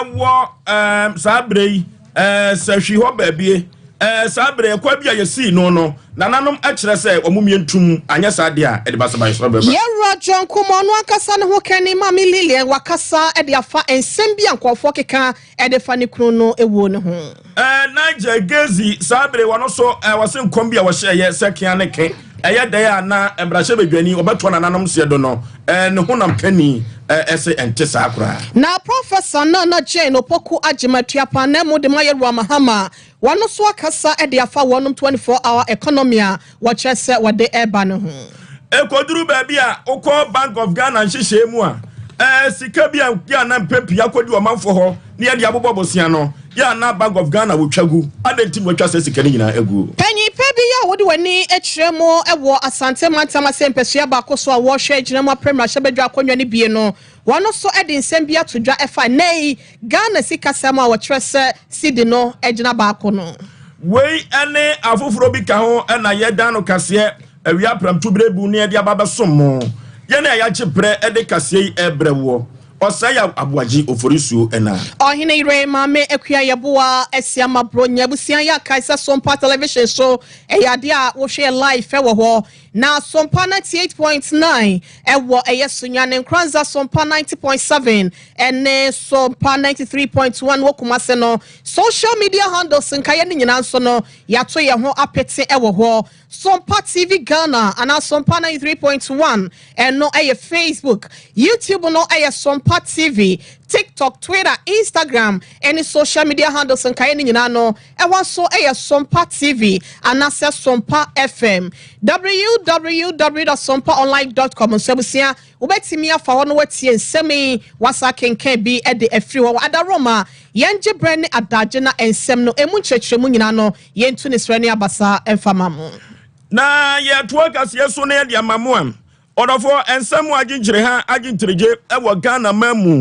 Ɛwɔ ɛɛm saa berɛ yi ɛɛ sɛ hwi hɔ baabie ɛɛ saa berɛ ɛkwan bi a yɛsii no no nananom kyerɛ sɛ wɔn mmie ntum anyɛ saa deɛ a ɛde basabasayɛ bɛba. Yɛwura John Kumah ɔno ankasa ne ho kani Maame Lillian wakasa de afa nsɛm bi a nkurɔfoɔ keka de fa ne kunu no wuo no ho. Ɛɛ Nigel Gezi saa bere wɔno so ɛɛ wɔse nkɔm bi a wɔhyɛɛyɛ sɛ kea ne ke ɛyɛ dɛn a na mmarahyɛbadwani ɔbɛtoa nananom seɛ do no ɛɛ ne honam kani ɛɛ ɛse ɛnte saa koraa. Na Professor Nana Jane Opoku Agyemang Tuapananmu de ma Yɛwura Mahama wɔno so akasa de afa wɔnom 24 hour economy a wɔkyerɛ sɛ wɔde ɛreba no ho. Ɛkɔduru baabi a wokɔ Bank of Ghana nhyehyɛe mu a, ɛɛ sika bi a yɛ a na mpɛ pii akɔdi ɔmanfoɔ hɔ na yɛde abobɔ bosea no, yɛ a na Bank of Ghana wɔtwa gu. Adɛn nti na wɔatwa saa sika no nyinaa agu? Panyin pa bi a wode w'ani kyerɛ mu wɔ Asante mantam ase mpasua baako so a wɔrehwɛ agyina mu apɛ mmarahyɛbadwa akonnwa no bie no, wɔn nso de nsɛm bi ato dwa ɛfa nnɛyi Ghana sikasɛm a wɔkyerɛ sɛ cedi no gyina baako no. Wei ne afoforɔ bi ka ho na yɛdan no kaseɛ awia prɛmto berɛ bu na yɛde aba abɛsom mo. Yɛn a yɛagye berɛ de kaseɛ yi rebrɛ woɔ, Ɔsɛe Aboagye Oforisuo na. Ɔhene yere Maame Akua Yeboah Asiamah Bronya abusua yɛ akae sɛ Sompa Television so ɛyɛ adeɛ a wohwɛ yɛ live wɔ hɔ. Na Sompa 98.9 ɛwɔ ɛyɛ Sunyani Nkoranza Sompa 90.7 ɛne Sompa 93.1 wɔ Kumase no. Social media handles nkaeɛ no nyinaa nso no yɛato yɛn ho apete ɛwɔ hɔ. Sompa TV Ghana anaa Sompa 93.1 ɛno ɛyɛ Facebook, YouTube no ɛyɛ Sompa TV, TikTok, Twitter, Instagram ɛne social media handles nkaeɛ no nyinaa no Ɛhɔ nso yɛ Sompa TV anaasɛ Sompa FM. Www dot sompaonline dot com nso abusua, wobɛtumi afa hɔ na woatie nsɛm yi, woasa akenkan bi de afiri hɔ. Adaworoma, yɛngye berɛ ne adagye na nsɛm no ɛmu nkyerɛkyerɛmu nyinaa no yɛntu ne serɛ ne abasa mfa ma mo. Na yɛtoa kaseɛ so na yɛde ama mo a, Ɔdɔfoɔ, nsɛm mu adwenkyerɛha adwenkyerɛgye wɔ Ghana man mu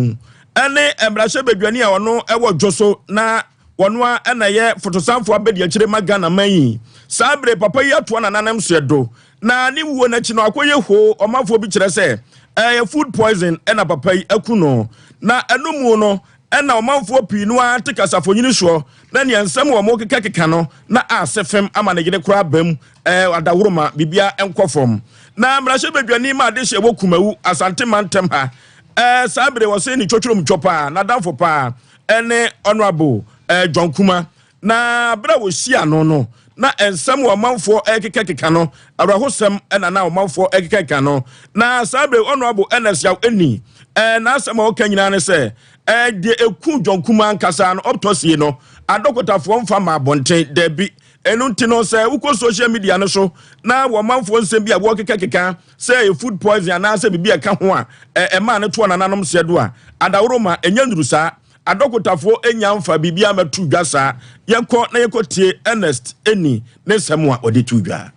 ne mmarahyɛbadwani a ɔno wɔ dwo so na wɔno a na ɛyɛ fotosanfoɔ abɛdiakyire ma Ghana man yi. Saa bere papa yi atoa nananom soɛ do na ne wuo no akyi no akɔyɛ hoo. Ɔmanfoɔ bi kyerɛ sɛ ɛyɛ food poison na papa yi aku no na ɛno mu no Ɛna ɔmanfoɔ pii no ara te kasafonyini soɔ, na nea nsɛm a wɔkekakeka no na ase fem ama ne yere koraa aba mu, ɛɛ adaworoma, biribiara nkɔ fam. Na mmarahyɛbadwani ma adehyeɛ wɔ Kumawu, Asante mantam ha, ɛɛ saa bere wɔse ne twotworom twɔ paa, n'adamfo paa ɛne Honourable ɛɛ John Kuma. Na bere a wɔhyia no no, na nsɛm a ɔmanfoɔ rekekakeka no, awerɛhosɛm na na ɔmanfoɔ rekekakeka no. Na saa bere Honourable Ernest Yaw Eni, eh, n'asɛm a ɔka nyinaa ne sɛ, eh, deɛ ɛku John Kumah ankasa no, autopsy no, adɔkotafoɔ mfa ma abɔnten, dabi. Ɛno nti no, sɛ wokɔ social media no so na wɔmanfoɔ nsɛm bi a wɔrekekakeka sɛ ɛyɛ food poison anaasɛ biribi a ɛka ho a ɛmaa no toɔ nananom seɛ do a, adaworo ma ɛnyɛ nnuru saa. Adɔkotafoɔ nnya mfa biribiara mmɛto dwa saa. Yɛnkɔ na yɛnkɔtie Ernest Eni ne nsɛm a ɔde too dwa.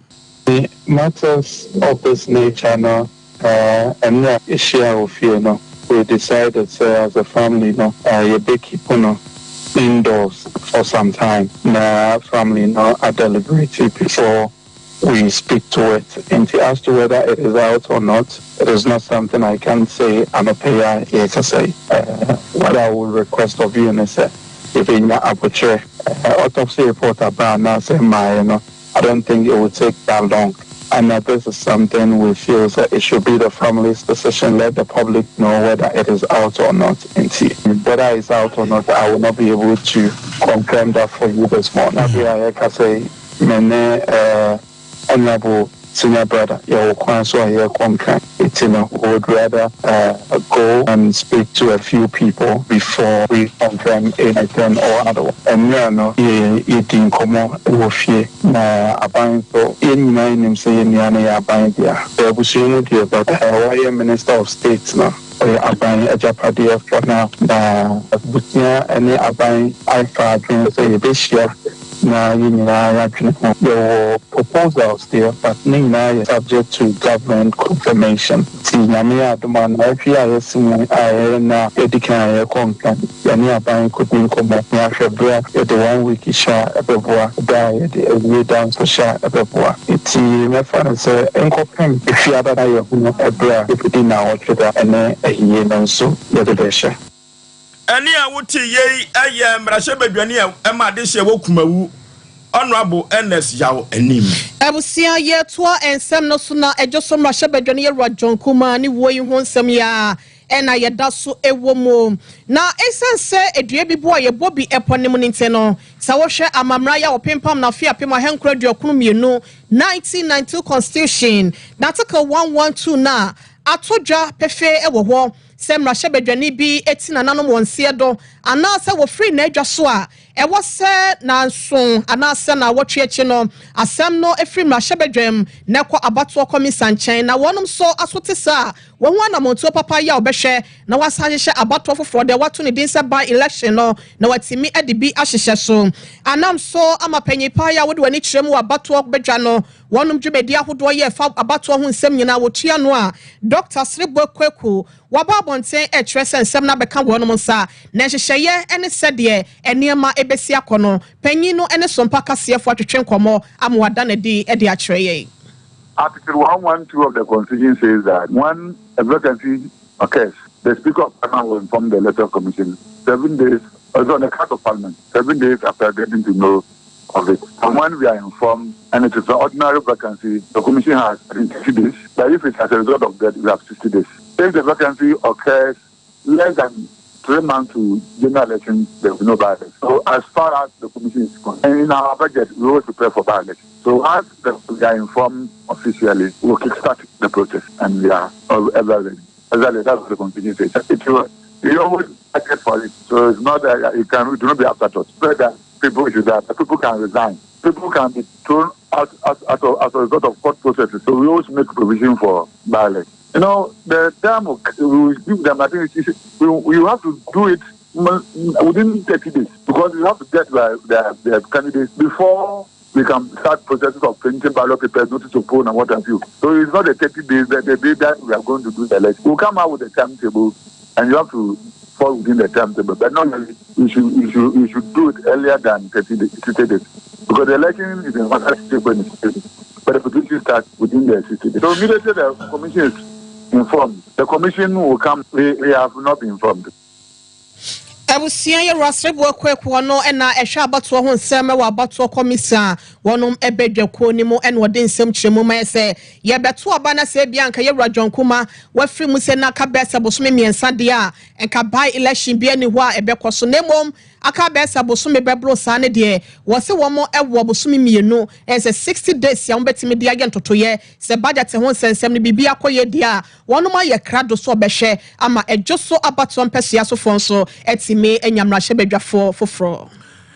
The matters of this nature no ɛnɛ a yɛhyia wɔ fie no we decided sɛ as a family no yɛbɛ keep no indoors for some time na family no a deliberate before we speak to it nti as to whether it is out or not it is not something I can say anɔpa yi a yɛrekasa yi. What I will request of you ne sɛ yɛbɛnya abokyerɛ. Autopsy report aba anaasɛ mmaeɛ no I don't think it will take that long and this is something we feel sɛ it should be the family's decision let the public know whether it is out or not nti whether it's out or not I will not be able to confirm that for you this morning. Bere a yɛrekasa yi Me ne honourable senior brother yɛwɔ kwan so a yɛrekɔ Nkran nti no we would rather go and speak to a few people before we confirm anything or otherwise. Nnora no yɛdii nkɔmmɔ wɔ fie na aban nso yɛn nyinaa nim sɛ yɛn nua no yɛ aban dea. Sɛ abusua mu deɛ but wayɛ minister of state no ɔyɛ aban agyapadeɛ for now na abusua ne aban afa adwene sɛ yɛbɛhyia na yɛn nyinaa yɛadwene ho. Yɛwɔ proposals deɛ but ne nyinaa yɛ subject to government confirmation. Nti Nyame yɛ adom a naawɔtwe yi a yɛasi mu yi a ɛyɛ nna a ɛdi kan a yɛrekɔ Nkran, yɛne aban kɔdi nkɔmmɔ na yɛahwɛ berɛ a yɛde one week hyɛ a ɛbɛboa, da a yɛde awie da nso hyɛ a ɛbɛboa. Nti mɛfa no sɛ nkɔpem Efiada na yɛahunu ɛberɛ a yɛbɛdi naawɔtwe da ne ayie no nso yɛde bɛhyɛ. Ɛnne a wote yei yɛ mmarahyɛbadwani a ɛma adehyeɛ wɔ Kumawu, Honourable Ernest Yaw Anim. Abusua, yɛtoa nsɛm no so na ɛdwo so mmarahyɛbadwani Yawura John Kumah ne wuo yi ho nsɛm yi ara na yɛda so wɔ mu. Na ɛsiane sɛ dua bi bo a yɛbɔ bi pɔ ne mu no nti no, sɛ wohwɛ amammara yi a wɔpempam no afe 1992, 1992 Constitution, n'Article 112 no a, ato dwa pefee wɔ hɔ sɛ mmarahyɛbadwani bi ti nananom wɔn nseɛ do anaasɛ wɔfiri n'adwa so a, ɛwɔ sɛ nnanson anaasɛ nnawɔtwe akyi no, asɛm no firi mmarahyɛbadwam na ɛkɔ abatoɔ kɔmisa nkyɛn na wɔnom nso aso te saa a, wɔahu anammɔntuo papa yi a wɔbɛhwɛ na wɔasan ahyehyɛ abatoɔ foforɔ deɛ wɔato ne din sɛ by-election no na wɔatumi de bi ahyehyɛ so. Anam so ama panyin pa yi a wode w'ani kyerɛ mu wɔ abatoɔ badwa no wɔnom dwumadi ahodoɔ yɛ ɛfa abatoɔ ho nsɛm nyinaa wɔtua no a, Dɔkta Serebour Quaicoe waba abɔnten rekyerɛ sɛ nsɛm no abɛka wɔnom nsa na nhyehyɛeɛ ne sɛdeɛ nneɛma bɛsi akɔ no, panyin no ne Sompa kaseɛfoɔ atwetwe nkɔmmɔ ama wada no adi de akyerɛ yɛn. Article 112 of the Constitution says that when a vacancy occurs, the Speaker of Parliament will inform the Electoral Commission seven days, also on the card of Parliament, seven days after getting to know of it. And when we are informed, and it is an ordinary vacancy, the Commission has 30 days. But if it's as a result of that, we have 60 days. If the vacancy occurs less than three months to general election, there will be no by-election. So as far as the Commission is concerned, in our budget, we always prepare for by-election. So as the, we are informed officially, we will kickstart the process, and we are ever ready. Exactly, that's what the Constitution says. It will, you always budget for it, so it's not that it can it will not be afterthought. But that people should that people can resign, people can be thrown out as, a, as a result of court processes. So we always make provision for violence. You know, the time we will give them, I think it's, we, we have to do it within 30 days because we have to get the, the, the candidates before we can start processes of printing ballot papers, notice to poll, and what have you. So it's not the 30 days that the day that we are going to do the election. We'll come out with a timetable, and you have to fall within the timetable. But normally, you should, you should, you should do it earlier than 30 days, 60 days. Because the election is in but the petition starts within the 60 days. So immediately the commission is informed. The commission will come. We, we have not been informed. Abusua yi Wura Sereboɔ Kwaku ɔno na ɛhwɛ abatoɔ ho nsɛm wɔ abatoɔ kɔmisa a wɔnom ɛbɛ dwakuo no mu ɛna ɔde nsɛm kyerɛ mu ma yɛ sɛ yɛbɛto aba na sɛ ebia nka yɛwura John Kuma wafiri mu sɛ na aka bɛɛ sɛ bosome mmiɛnsa deɛ a nka by election bi ani hɔ a ɛbɛkɔ so na mmom aka bɛɛ sɛ bosome bɛboro saa ne deɛ wɔse wɔn ɛwɔ bosome mmienu ɛyɛ sɛ 60 days a wɔbɛtumi de ayɛ ntotoyɛ sɛ budget ho nsɛnsɛm no biribi akɔyɛ deɛ a wɔnom ayɛ krado so ɔbɛhwɛ ama ɛdwo so abatoɔ mpɛsoa sofoɔ nso atumi anya mmarahyɛbadwafoɔ foforɔ.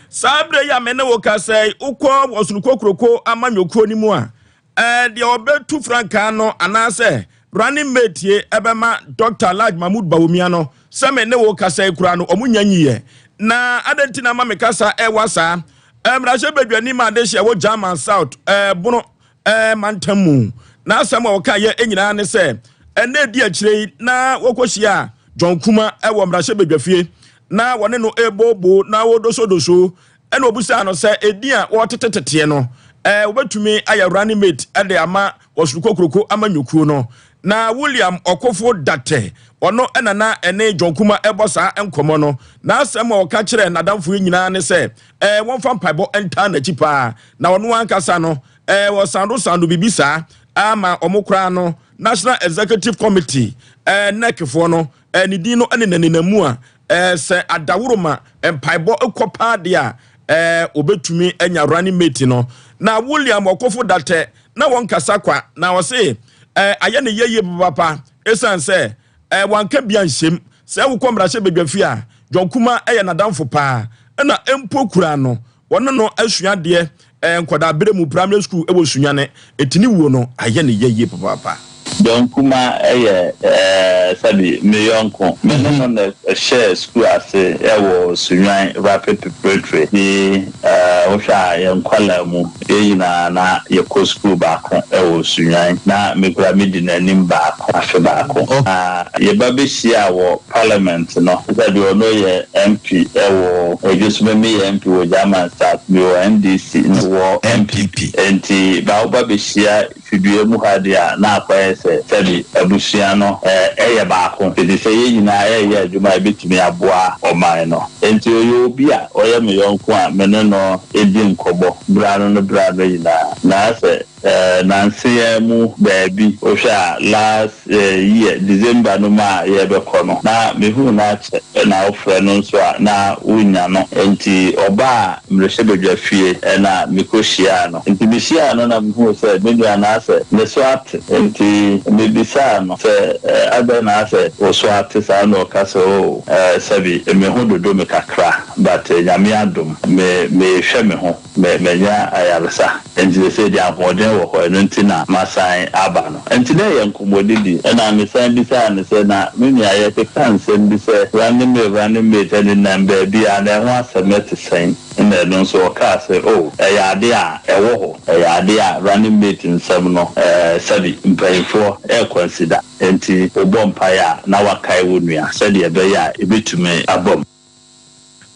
Saa berɛ yi a me ne wo kasa yi, wokɔ Wɔsono Kokroko amanyɔkuo no mu a, ɛɛ deɛ ɔbɛtu frankaa no anaasɛ running mate ye ɛbɛma Dr. Alhaji Mahmood Bawumia no, sɛ me ne wo kasa yi koraa no, wɔn nya nyiiɛ. Na adɛn nti na ama me kasa ɛwa saa? Mmarahyɛbadwani ma adehyeɛ wɔ German South, ɛɛ Bono ɛɛ mantam mu. N'asɛm a ɔkaeɛ nyinaa ne sɛ ɛnna edi akyire yi na wɔkɔhyia John Kuma wɔ mmarahyɛbadwafie na wɔne no rebooboo na wɔredosodoso ɛna obisaa no sɛ edin a wɔreteteteteɛ no ɛɛ wɔbɛtumi ayɛ running mate de ama wɔsoro kokuroko ama nnwokuo no na William Ɔkofo Datɛ ɔno ɛna na ɛne John Kuma ɛbɔ saa nkɔmmɔ no n'asɛm a ɔka kyerɛ n'adamfo yi nyinaa ne sɛ ɛɛ wɔmfa mpaebɔ ntaa n'akyi paa na ɔno ankasa no ɛɛ wɔsando sando biribi saa ama wɔn koraa no National Executive Committee ɛɛ NEC foɔ no ɛɛ ne din no ɛne n'anenam mu a ɛɛ sɛ adaworo ma mpaebɔ kɔ paa deɛ a ɛɛ obetumi anya running mate no na William Ɔkofo Datɛ na wɔn kasa kwa na ɔse ɛɛ ayɛ ne yɛyie papaapa esan sɛ ɛɛ wanka bi anhyɛm sɛ wokɔ mmarahyɛ badwafie a John Kuma ɛyɛ n'adamfo paa ɛna mpo kura no Wɔne no asua adeɛ nkwadaa berɛ mu primary school wɔ Sunyani. Enti ne wuo no ayɛ ne ya yie papaapa. John Kumah yɛ sɛbi me yɔnko. Me ne no na ɛhyɛɛ sukuu ase wɔ Sunyani Rapid Preparatory. Nti wohwɛ a yɛn nkwadaa mu yɛn nyinaa na yɛkɔ sukuu baako wɔ Sunyani. Na me koraa medi n'anim baako afe baako. Na yɛba bɛhyiaa wɔ Parliament no, sɛbi ɔno yɛ MP wɔ Edwosome me yɛ MP wɔ German South, me wɔ NDC na wɔ NPP. Nti ba woba bɛhyia fidua mu ha deɛ a, na akɔyɛ sɛ sɛbi abusua no yɛ baako, efisɛ yɛn nyinaa yɛreyɛ adwuma a ebetumi aboa ɔman no. Enti ɔyɛ obi a ɔyɛ me yɔnko a me ne no di nkɔmmɔ bere ano ne bere ano nyinaa. Na sɛ nnansa yi ara mu baabi, wohwɛ a last year December no mu a yɛrebɛkɔ no, na mehuu no akyɛ, na wofrɛ no nso a na wonnya no. Enti ɔbaa mmarahyɛbadwa fie na mekɔhyiaa no. Enti mehyiaa no na mehuu sɛ me nua no asɛ ne so ate. Enti mebisaa no sɛ adɛn na asɛ wo so ate saa na ɔka sɛ oh sɛbi me ho dodo me kakra but Nyame adom me mehwɛ me ho me manya ayaresa enti sesei deɛ ahoɔden wɔ hɔ ɛno nti na masan aba no. Enti na ɛyɛ nkɔmmɔdidi. Ɛna mesan bisaa no sɛ na me nua yɛkeka nsɛm bi sɛ running mate running mate ɛnenam baabi a na ɛho asɛm te sɛn? Ɛnna ɛno nso ɔkaa sɛ, Oh, ɛyɛ ade a ɛwɔ hɔ. Ɛyɛ ade a running mate nsɛm no, ɛɛ, sɛbe mpanimfoɔ rekɔnsida. Enti wobɔ mpaeɛ a, na woakae wo nua sɛdeɛ ɛbɛyɛ a ɛbɛtumi abam.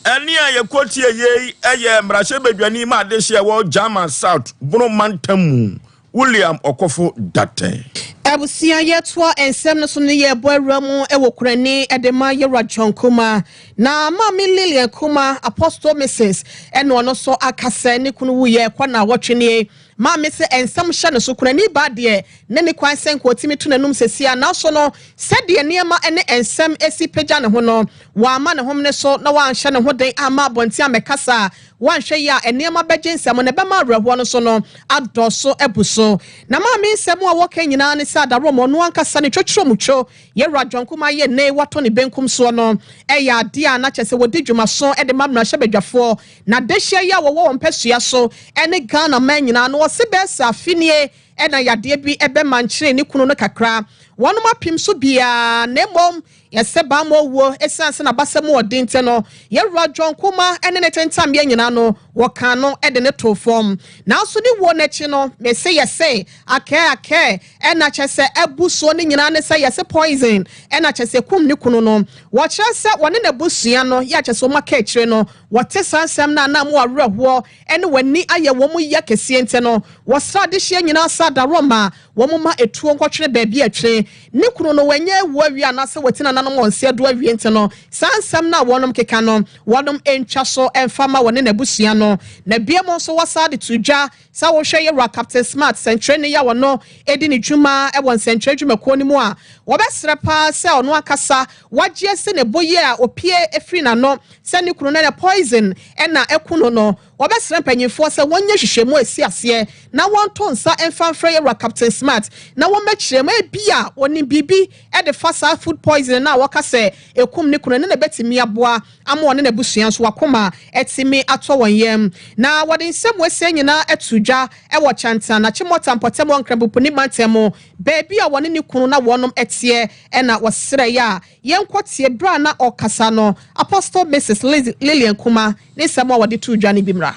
Ɛnne a yɛkɔtie yei yɛ mmarahyɛbadwani ma adehyeɛ wɔ German South Bono mantam mu, William Ɔkofo Datɛ. Abusua yɛtoa nsɛm no so no yɛbɔ awura mu wɔ kurani de ma Yɛwura John Kumah na Maame Lillian Kumah Apostle Mrs ɛna ɔno nso aka sɛ ne kunu wuyɛ kɔ na wɔtwe nie. Maame sɛ nsɛm hyɛ no so kurani baa deɛ na ne kwan sɛ nka ɔtumi to n'anum sɛsi a nanso no sɛdeɛ nneɛma ne nsɛm si pagya ne ho no wamma ne homene so na wanhyɛ ne ho den amma abɔnten ammɛkasa. Woanhwɛ yie a, nneɛma bɛgye nsam na ɛbɛma awerɛhoɔ no so no adɔɔso abu so. Na maame nsɛm a wɔka nyinaa ne sɛ adaworoma ɔno ankasa ne twotworomutwo Yɛwura John Kumah yɛ nnɛ yi watɔ ne benkum soɔ no yɛ adeɛ a na kyerɛ sɛ wɔdi dwumaso de ma mmarahyɛbadwafoɔ na adehyeɛ yi a wɔwɔ wɔn mpasua so ne Ghana man nyinaa no wɔse bɛyɛ sɛ afe nie na yadeɛ bi bɛmankyere ne kunu no kakra wɔnom apem so biara na mmom Yɛsɛ bammɔ wuo ɛsiane sɛ n'abasa mu ɔden nti no, Yɛwura John Kumah ne ne tentammeɛ nyinaa no, wɔkaa no de no too fam. Nanso ne wuo no akyi no, mese yɛse akɛɛ akɛɛ ɛna kyerɛ sɛ abu soɔ no nyinaa ne sɛ yɛse poison ɛna kyerɛ sɛ ɛkum ne kunu no. Wɔkyerɛ sɛ wɔne n'abusua no yɛ a kyerɛ sɛ wɔn aka akyire no, wɔte saa nsɛm no a na ama awerɛhoɔ ne wɔn ani ayɛ wɔn ya kɛseɛ nti no, wɔsra adehyeɛ nyinaa sɛ adaworoma Wɔmma etuo nkɔtwene baabi a ɛtwene. Ne kunu no, wanya awu awie anaasɛ wati nananom wɔn nseɛ do awie nti no, saa nsɛm no a wɔnom keka no, wɔnom ntwa so mfa mma wɔne n'abusua no. Na biom nso wɔsaa de too dwa sɛ wohwɛ yɛwura Captain Smart sɛnkyerɛnne yi a ɔno di ne dwuma wɔ nsɛnkyerɛ dwumakuo no mu a, wɔbɛsrɛ paa sɛ ɔno ankasa wagye asi ne bo yie a opie firi n'ano sɛ ne kunu no na poison na aku no no, Wɔbɛsrɛ mpanyimfoɔ sɛ wɔnyɛ nhwehwɛmu a ɛsi aseɛ na wɔnto nsa mfa mfrɛ Yɛwura Captain Smart na wɔmmɛkyerɛ mu. Ebia ɔnim biribi de fa saa food poisoning no a wɔka sɛ ɛkum ne kunu no na ɛbɛtumi aboa ama ɔne n'abusua nso akoma atumi atɔ wɔn yam. Na wɔde nsɛm wei nyinaa ato dwa wɔ Kyantan, Achimota mpɔtam wɔ Nkrabopuni mantam mu, baabi a wɔne ne kunu na wɔnom teɛ na wɔsrɛeɛ a Yɛnkɔtie berɛ a na ɔrekasa no, Apostle Mrs. Lillian Kumah ne nsɛm a wɔde too dwa no bi mmra.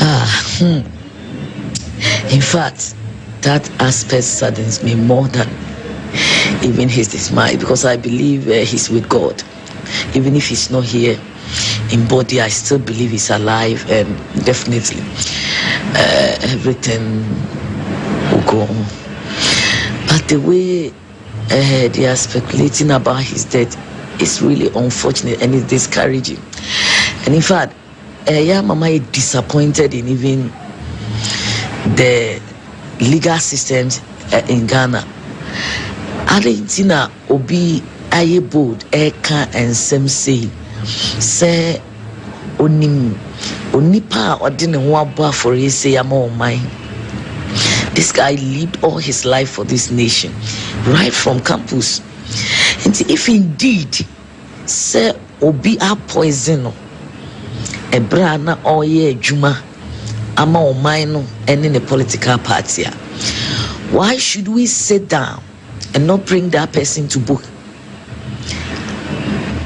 Ah, hmm. In fact, that aspect saddens me more than even his demise because I believe uh, he's with God. Even if he's not here in body, I still believe he's alive and definitely uh, everything will go on. But the way uh, they are speculating about his death is really unfortunate and it's discouraging. And in fact, uh, yeah, Mama is disappointed in even the legal systems uh, in Ghana. Adɛn nti na obi ayɛ bold ɛreka nsɛm sei sɛ onim onipa a ɔde ne ho abɔ afɔreɛ sei ama ɔman this guy lived all his life for this nation right from campus nti if indeed sɛ obi apoison no ɛberɛ a na ɔreyɛ adwuma ama ɔman no ne ne political party a why should we sit down and not bring that person to book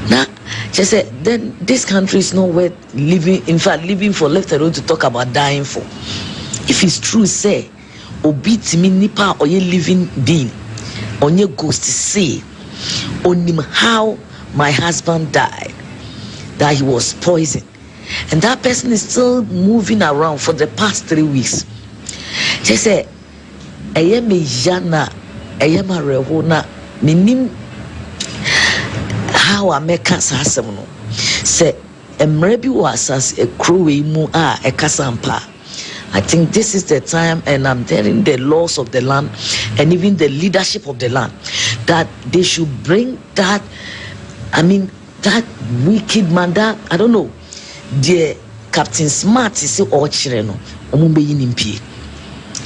na kyerɛ sɛ then this country is not worth living in fact living for left alone to talk about dying for if it's true sɛ obi tumi nipa a ɔyɛ living being ɔnyɛ ghost say onim how my husband died that he was poisoned and that person is still moving around for the past 3 weeks kyerɛ sɛ. Ɛyɛ me ya na ɛyɛ me awerɛhow na mennim how a mɛka saa asɛm no. Sɛ mmara bi wɔ asase kuro wei mu a ɛkasa ampa a, I think this is the time and I'm telling the laws of the land and even the leadership of the land that they should bring that, I mean, that wicked man that, I don't know, deɛ Captain Smart se ɔrekyerɛ no, wɔn bɛyi no mpie.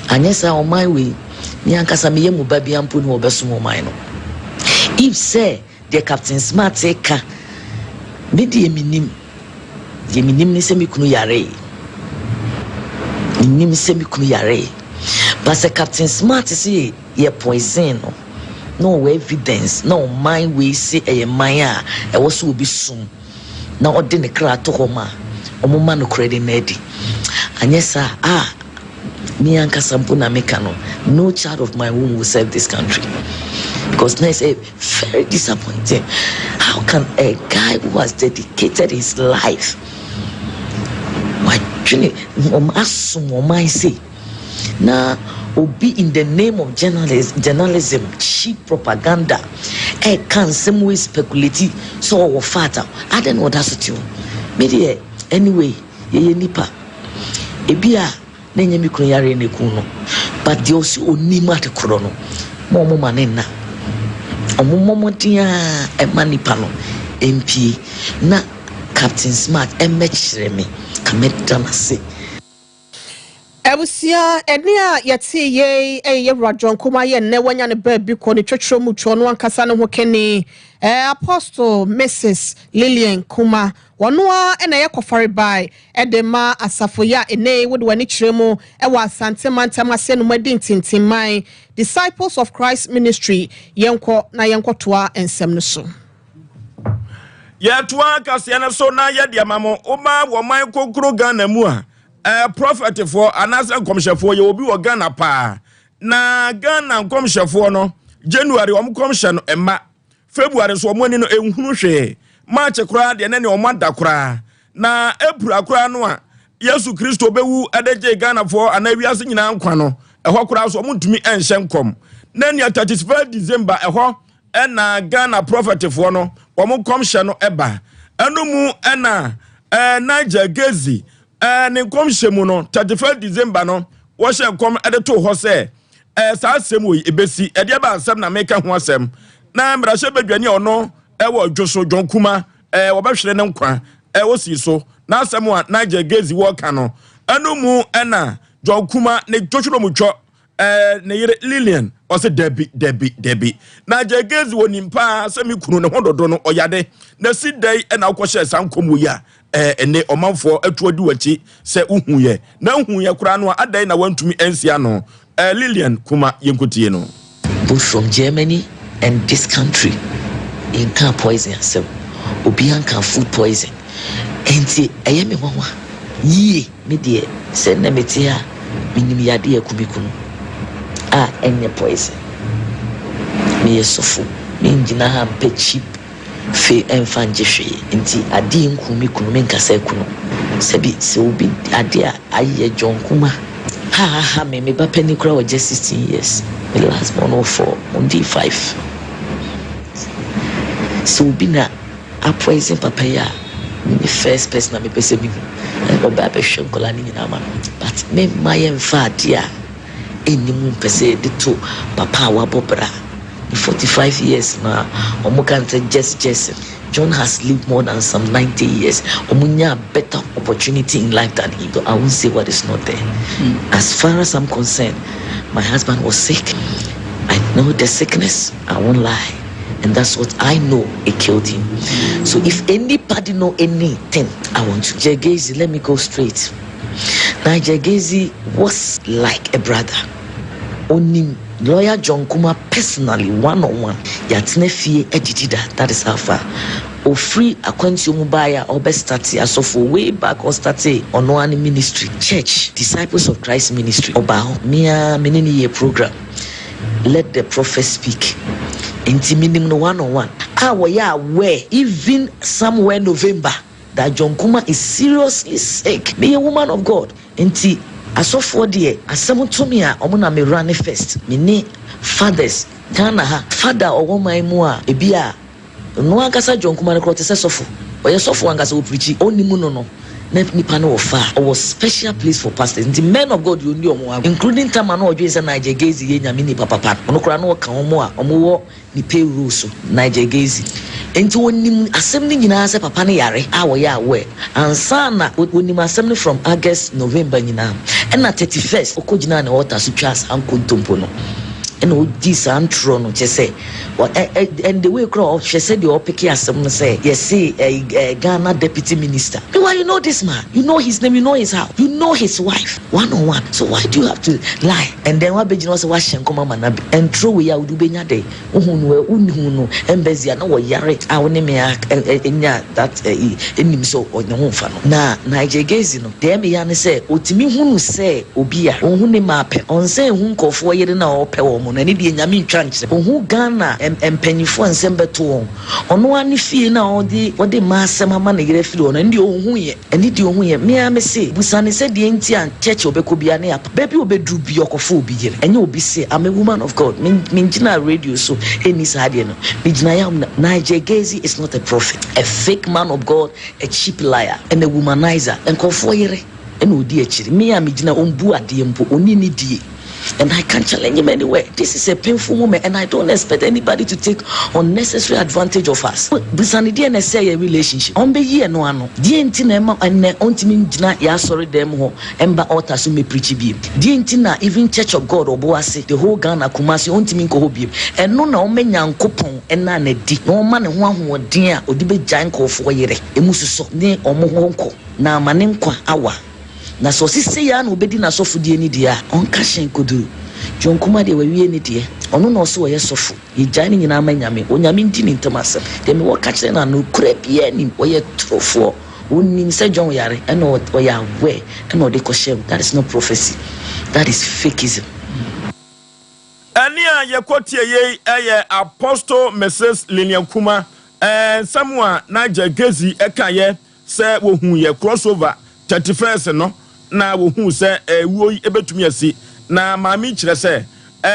Anyɛ saa ɔman wei, me ankasa meyɛ mu ba bia mpo ne wɔbɛsom ɔman no. If sɛ deɛ Captain Smart ka, me deɛ menim, deɛ menim ne sɛ me kunu yaree. Menim sɛ me kunu yaree. But sɛ Captain Smart se yɛ poison no, na ɔwɔ evidence na ɔman wei se ɛyɛ man a ɛwɔ sɛ obi som na ɔde ne kra to hɔ ma wɔma nokorɛ no nna adi. Anyɛ saa a, me ankasa mpo na meka no, no child of my womb will serve this country. Because na ɛsɛ very disappointing. How can a guy who has dedicated his life wadwene wɔn asom ɔman sei na obi in the name of journalism, journalism cheap propaganda ɛka nsɛm wei speculate sɛ ɔwɔ fat a adɛn na ɔda so te hɔ me deɛ anyway yɛyɛ nipa ebi a na ɛnyɛ me kunu yareɛ na ɛku no but deɛ ɔsi onim ade korɔ no ma ɔmo ma ne nna ɔmo mmɔ mmɔden a ɛma nipa no mpie na Captain Smart ɛmmɛkyerɛ me ka mɛda no ase. Abusua, ɛnne a yɛtee yei yɛ Yɛwura John Kumah yɛ nnɛ wanya ne baabi kɔ ne twotwo mu twɔ no ankasa ne ho kani, Apostle Mrs. Lillian Kumah. Ɔno ara na ɛyɛ kɔfarebae de ma asafo yi a ɛnnɛ yi wode w'ani kyerɛ mu wɔ Asante mantam ase no mu adi ntintimman, Disciples of Christ Ministry. Yɛnkɔ na yɛnkɔtoa nsɛm no so. Yɛtoa kaseɛ no so na yɛde ama mo. Woba wɔ man kokoro Ghana mu a, Eh, prɔfɛtfoɔ anaasɛ nkɔmhyɛfoɔ yɛ obi wɔ Ghana paa. Na Ghana nkɔmhyɛfoɔ no, January wɔn nkɔmhyɛ no ɛma. February nso wɔn ani no ɛnhunu hwee. March koraa deɛ ne ne wɔn ada koraa. Na April koraa no a Yesu Kristo bɛwu de gye Ghanafoɔ anaa wiase nyinaa nkwa no, ɛhɔ koraa nso wɔn ntumi nhyɛ nkɔm. Na nea 31 December ɛhɔ ɛna Ghana prɔfɛtfoɔ no wɔn nkɔmhyɛ no ɛba. Ɛno mu ɛna eh, Nigel Gezi Ɛɛ, ne nkɔmhyɛ mu no, 31 December no, wɔhyɛ nkɔm de too hɔ sɛ, ɛɛ, saa asɛm wɔ yi ebesi. Ɛdeɛ ba asɛm na meka ho asɛm. Na mmarahyɛ badwani a ɔno ɛwɔ dwo so, John Kuma, ɛɛ, wɔbɛhwere ne nkwa. Ɛɛ, osii so. N'asɛm a Nigel Gezi wɔka no, ɛno mu ɛna John Kuma ne dwotworomutwɔ Ɛɛ, ne yere Lilian, ɔse dabi, dabi, dabi. Na Jegezi wɔ nim paa sɛ me kunu ne ho dodo no ɔyade. Na si dɛn na wokɔhyɛɛ saa nkɔm yi a ɛɛ ɛne ɔmanfoɔ atu adi w'akyi sɛ wohuiɛ? Na wohuiɛ koraa no a adɛn na woantumi ansi ano? Ɛɛ, Lilian Kuma, yɛnkɔtie no. Both from Germany and this country yɛnkaa poison asɛm, obiara nkaa food poison ɛnti ɛyɛ me nwanwa yie. Me deɛ sɛ nnɛ mete ha a, menim yadeɛ a ɛku me kunu a ɛnyɛ poison. Meyɛ sɔfo, mengyina ha mpɛ cheap fe ɛmfa ngye hwee. Nti adeɛ nku me kunu, menka sɛ aku no. Sɛbi sɛ obi adeɛ a ayɛ John Kuma hahaha me, me ba panin koraa wɔ just 16 years, me last born wɔ 4, ɔndii 5. Sɛ obi na Apoison papa yi a me ne first person a mepɛ sɛ mehu ɔbɛ abɛhwɛ nkwadaa no nyinaa ma no but me mma yɛmfa adeɛ a ɛnni mu mpɛ sɛ yɛde to papa a wabɔ bra ne 45 years na wɔn ka no sɛ just just John has lived more than some 90 years wɔn nya better opportunity in life than him so I won't say what is not there as far as I'm concerned my husband was sick I know the sickness I won't lie and that's what I know it killed him. So if anybody know anything, I want to. Jagezi, let me go straight. Now Jagezi was like a brother. Onim lawyer John Kuma personally one on one. Yɛatena fie adidi da. That is how far. Ofiri akwantuo mu baeɛ a ɔbɛ starte asɔfoɔ way back ɔstarte ɔno ara ne ministry church Disciples of Christ ministry ɔbaa hɔ me ara me ne no yɛɛ program. Let the prophet speak nti menim no one on one a wɔyɛ aware even somewhere November that John Kuma is seriously sick meyɛ woman of God nti Asɔfoɔ deɛ asɛm to me a ɔmo na me run first. Me ne fathers Ghana ha father a ɔwɔ man mu a ebi a ɔno ankasa John Kuma no koraa ɔte sɛ sɔfo. Ɔyɛ sɔfo ankasa ɔpreachi ɔnnim no no na nipa no wɔ fa a ɔwɔ special place for pastors nti men of God deɛ ɔnni ɔmo agorɔ including Tama na ɔdwen sɛ Nigel Gaisie yɛ Nyame nipa papa no ɔno koraa na ɔka ɔmo a ɔmo wɔ ne payroll so, Nigel Gaisie. Enti wɔnim asɛm no nyinaa sɛ papa no yare a wɔyɛ aware ansa na wɔnim asɛm no from August, November nyinaa. Ɛna 31st ɔkɔgyinaa ne altar so twaa saa nkontompo no. Ɛna ɔdii saa ntorɔ no kyerɛ sɛ wɔ ɛ ɛ and the way koraa ɔhwɛ sɛdeɛ ɔpeke asɛm no sɛ yɛse ɛ ɛ Ghana deputy minister. Meanwhile you know this man, you know his name, you know his house, you know his wife one on one. So why do you have to lie? And then wabɛgyina hɔ sɛ woahyɛ nkɔm ama no abɛ. Ntorɔ wei a wode wobɛnya dɛn? Wohu no ɛ, wonhu no embassy a na wɔyare a wo ne me a nya that ɛyi nim sɛ ne ho mfa no. Na Nigel Gaisie no, deɛ ɛmeya ne sɛ ɔtumi hunu sɛ obi yare. Ɔnhu ne mmaa pɛ. Ɔnsan nhu nkurɔfoɔ yere no a ɔpɛ wɔn no, ɛno deɛ Nyame ntwa nkyerɛ. Ɔhu Ghana mpanyinfoɔ a nsɛm bɛto wɔn. Ɔno ara ne fie no a ɔde ɔde mmaa asɛm ama ne yere afiri hɔ no, ɛno deɛ ɔnhuiɛ. Ɛno deɛ ɔhuiɛ. Me ara mese, busa no sɛ deɛ nti a church a ɔbɛkɔ biara ne yɛapa. Baabi a ɔbɛduru biara ɔkɔfa obi yere. Ɛnyɛ obi se, I'm a woman of God. Me mengyina radio so nni saa adeɛ no. Megyina yam na Nigel Gaisie is not a prophet. A fake man of God, a cheap liar and a womanizer. Nkurɔfoɔ yere. Ɛna ɔdi akyiri. Me a megyina ɔmbu adeɛ mpo, ɔnni ne die and I can't challenge him anywhere. This is a painful moment and I don't expect anybody to take unnecessary advantage of us. Bisa no deɛ na ɛsɛe yɛn relationship. Ɔmbɛyi ɛno ano. Deɛ nti na ɛma ɛnnɛ ɔntumi ngyina yɛn asɔre dan mu hɔ mba altar so mmɛpreachi biem. Deɛ nti na even Church of God Ɔboase, the whole Ghana, Kumasi ɔntumi nkɔ hɔ biem. Ɛno na ɔma Nyankopɔn nna no adi na ɔma ne ho ahoɔden a ɔde bɛgyae nkurɔfoɔ yere ɛmu sosɔ ne wɔn hɔ nkɔ. Na ama ne nkwa awa. Na sɛ ɔse sei ara na ɔbɛdi n'asɔfodie no deɛ a, ɔnka hyɛn kɔduru. John Kumah deɛ wawie ne deɛ. Ɔno na ɔse ɔyɛ sɔfo. Yɛgyae ne nyinaa ma Nyame. Onyame ndi ne ntam asɛm. Deɛ mewɔ ka kyerɛ no a, nokorɛ biara nnim. Ɔyɛ torofoɔ. Ɔnim sɛ John yare ɛna ɔyɛ aware ɛna ɔde kɔhyɛɛ mu. That is not prophecy. That is fakeism. Ɛnne a yɛkɔtie yei yɛ Apostle Mrs. Lillian Kumah nsɛm a Nigel Gaisie kaeɛ Sɛ wɔhuu yɛ crossover 31st no na wɔhuu sɛ wuo yi bɛtumi asi. Na maame yi kyerɛ sɛ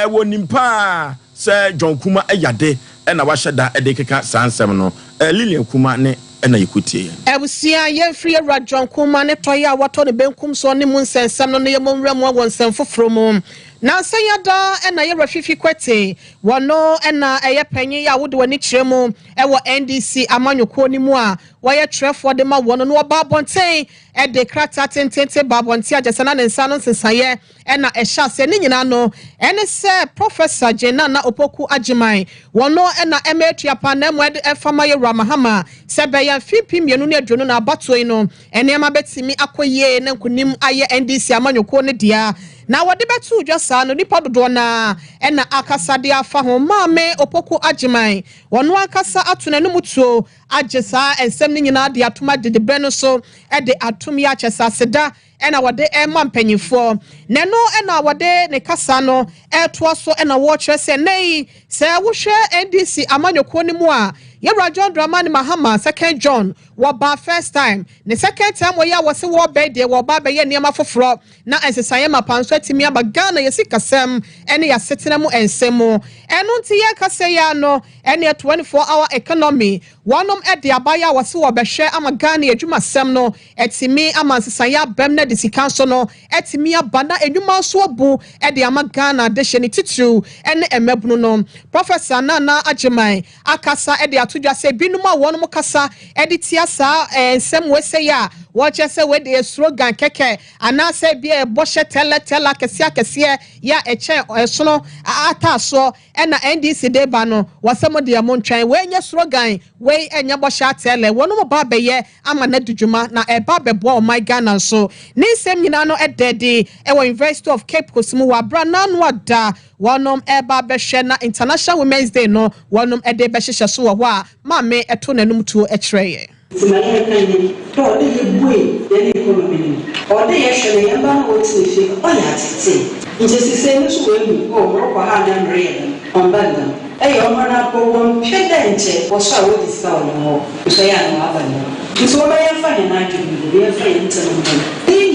wɔnim paa sɛ John Kumah yade na wahyɛ da de rekeka saa nsɛm no. Lillian Kumah ne na yɛkɔtieɛ. Abusua, yɛmfiri Awura John Kumah ne tɔeɛ a watɔ ne benkum soɔ ne mu nsɛnsɛm no na yɛmmɔ nwura mu wɔ nsɛm foforɔ mu. Nansa yi ada na Yɛwura Fifi Kwetey, wɔno na ɛyɛ panyin a wode w'ani kyerɛ mu wɔ NDC amanyɔkuo no mu a wɔyɛ twerɛfoɔ de ma wɔn no, wɔba abɔnten de krataa tententen ba abɔnten a kyerɛ sɛ na ne nsa ano nsesaeɛ na ɛhyɛ aseɛ. Ne nyinaa no, ɛne sɛ Professor Jane Nana Opoku Agyemang, wɔn na ɛma atua paa na mmom ɛde ɛfa ma Yɛwura Mahama sɛ ɛbɛyɛ mfe 2020 na abatoɔ yi no nneɛma bɛtumi akɔ yie na nkunim ayɛ NDC amanyɔkuo no dea. Na wɔde bɛtoo dwa saa no, nnipa dodoɔ no ara na akasa de afa ho. Maame Opoku Agyemang, ɔno ankasa ato n'anom tuo agye saa nsɛm no nyinaa de atom agye de berɛ no so de atom yi akyɛ sɛ aseda na wɔde rema mpanimfoɔ. Na ɛno na wɔde ne kasa no retoa so na wɔrekyerɛ sɛ nnɛ yi sɛ wohwɛ NDC amanyɔkuo no mu a, Yɛwura John Dramani Mahama, second John, wɔbaa first time, ne second term wɔ yi a wɔse wɔrebɛn deɛ wɔreba abɛyɛ nneɛma foforɔ na nsesaeɛ mapa nso atumi aba Ghana yɛ sikasɛm ne yɛ asetena mu nsɛm mu. Ɛno nti yɛrekasa yi ara no ɛneɛ 24 hour economy wɔnom de aba yi a wɔse wɔbɛhwɛ ama Ghana yɛ adwumasɛm no atumi ama nsesaeɛ abam na de sika nso no atumi aba na nnwuma nso abu de ama Ghana adehye ne titiriw ne mmabunu no. Professor Nana Agyemang akasa de ato dwa sɛ binom a wɔnom kasa de tia saa nsɛm wei sɛi a wɔkyerɛ sɛ wei deɛ slogan kɛkɛ anaasɛ ebia ɛyɛ bɔhyɛ tɛlɛ tɛlɛ akɛseɛ akɛseɛ yɛ a ɛkyɛn ɛsono ataasoɔ ɛna NDC de ba no wɔsɛ mo deɛ montwɛn wei nyɛ slogan wei ɛnyɛ bɔhyɛ atɛlɛ wɔnom ba abɛyɛ ama no adi dwuma na ɛba abɛboa ɔman Ghana nso ne nsɛm nyinaa no ɛda adi ɛwɔ University of Cape Coast mu wɔ abira n'ano ada Wɔnom reba abɛhwɛ na International Women's Day no wɔnom de rebɛhyehyɛ so wɔ hɔ a Maame to n'anom tuo kyerɛ yɛn. Ntsi ma yɛnka nye dɛ ɔwɔ dɛ yebue hɛn economy no mu. Ɔwɔ dɛ yɛhwɛ na hɛn mba no a wɔtsena fie no ɔyɛ atseetsee. Nkyɛ sesei no so woehu, oh morokɔ ha anaa mereyɛ dɛm, ɔmmba no dɛm. Eyɛ ɔman a mpo wɔmmpɛ dɛ nkyɛ wɔsoɛr a wogye sika wɔ hɛn hɔ, nso ɔyɛ a na wɔaba no dɛm. Ntsi wɔmma yɛmfa hɛn adwen ngu do, yɛmfa hɛn ntsɛm mbɔ mu.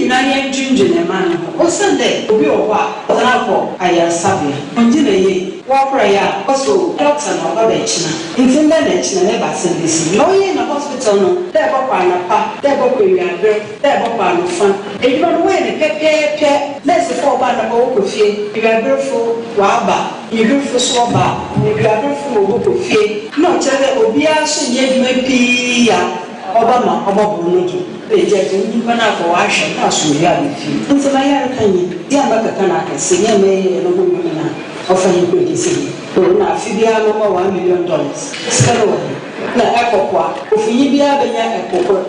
nyinaa yɛndwendwen man no ho, osiandɛ obi wɔ hɔ a ɔdze no akɔ ayarsabea, onngyina yie, wɔkɔree a ɔse o doctor no ɔba bɛkyena, ntsi ndɛ na kyena na ebɛasɛm besi. Ma ɔyɛe na hospital no, dɛ ebɔkɔ anapa, dɛ ebɔkɔ ewiaber, dɛ ebɔkɔ anofa, edwuma no wɔyɛ no pɛpɛɛpɛ, nɛɛsefo a wɔba anapa wɔkɔ fie, ewiaberfo wɔaba, ewiberfo so wɔba, ewiaberfo na wɔbɔkɔ fie. Nna ɔkyerɛ dɛ obiara so nnyɛ edwuma pii a ɔbɛma ɔbɔbor no do. Nna egya dze nyimpa no akɔ ɔahwɛ no na asomdwee aba fie. Ntsi ma yɛreka nye, yɛmma kɛkɛ na akɛse, yɛmma yɛyɛ no ho ndwom na ɔfa hɛn kɔ ekesi he. O, nna afe biara no ɔma $1 million. Sika no wɔ he? Nna ɛkɔ po a, ofunyi biara benya ɛpo kor.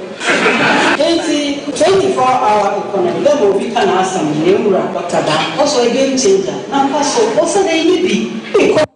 Ntsi 24 hour economy, dɛ ma obi ka n'asɛm no, hɛn wura Doctor Daa, ɔse ɔyɛ game changer. Na ampa so, osiandɛ innyi bi, economy.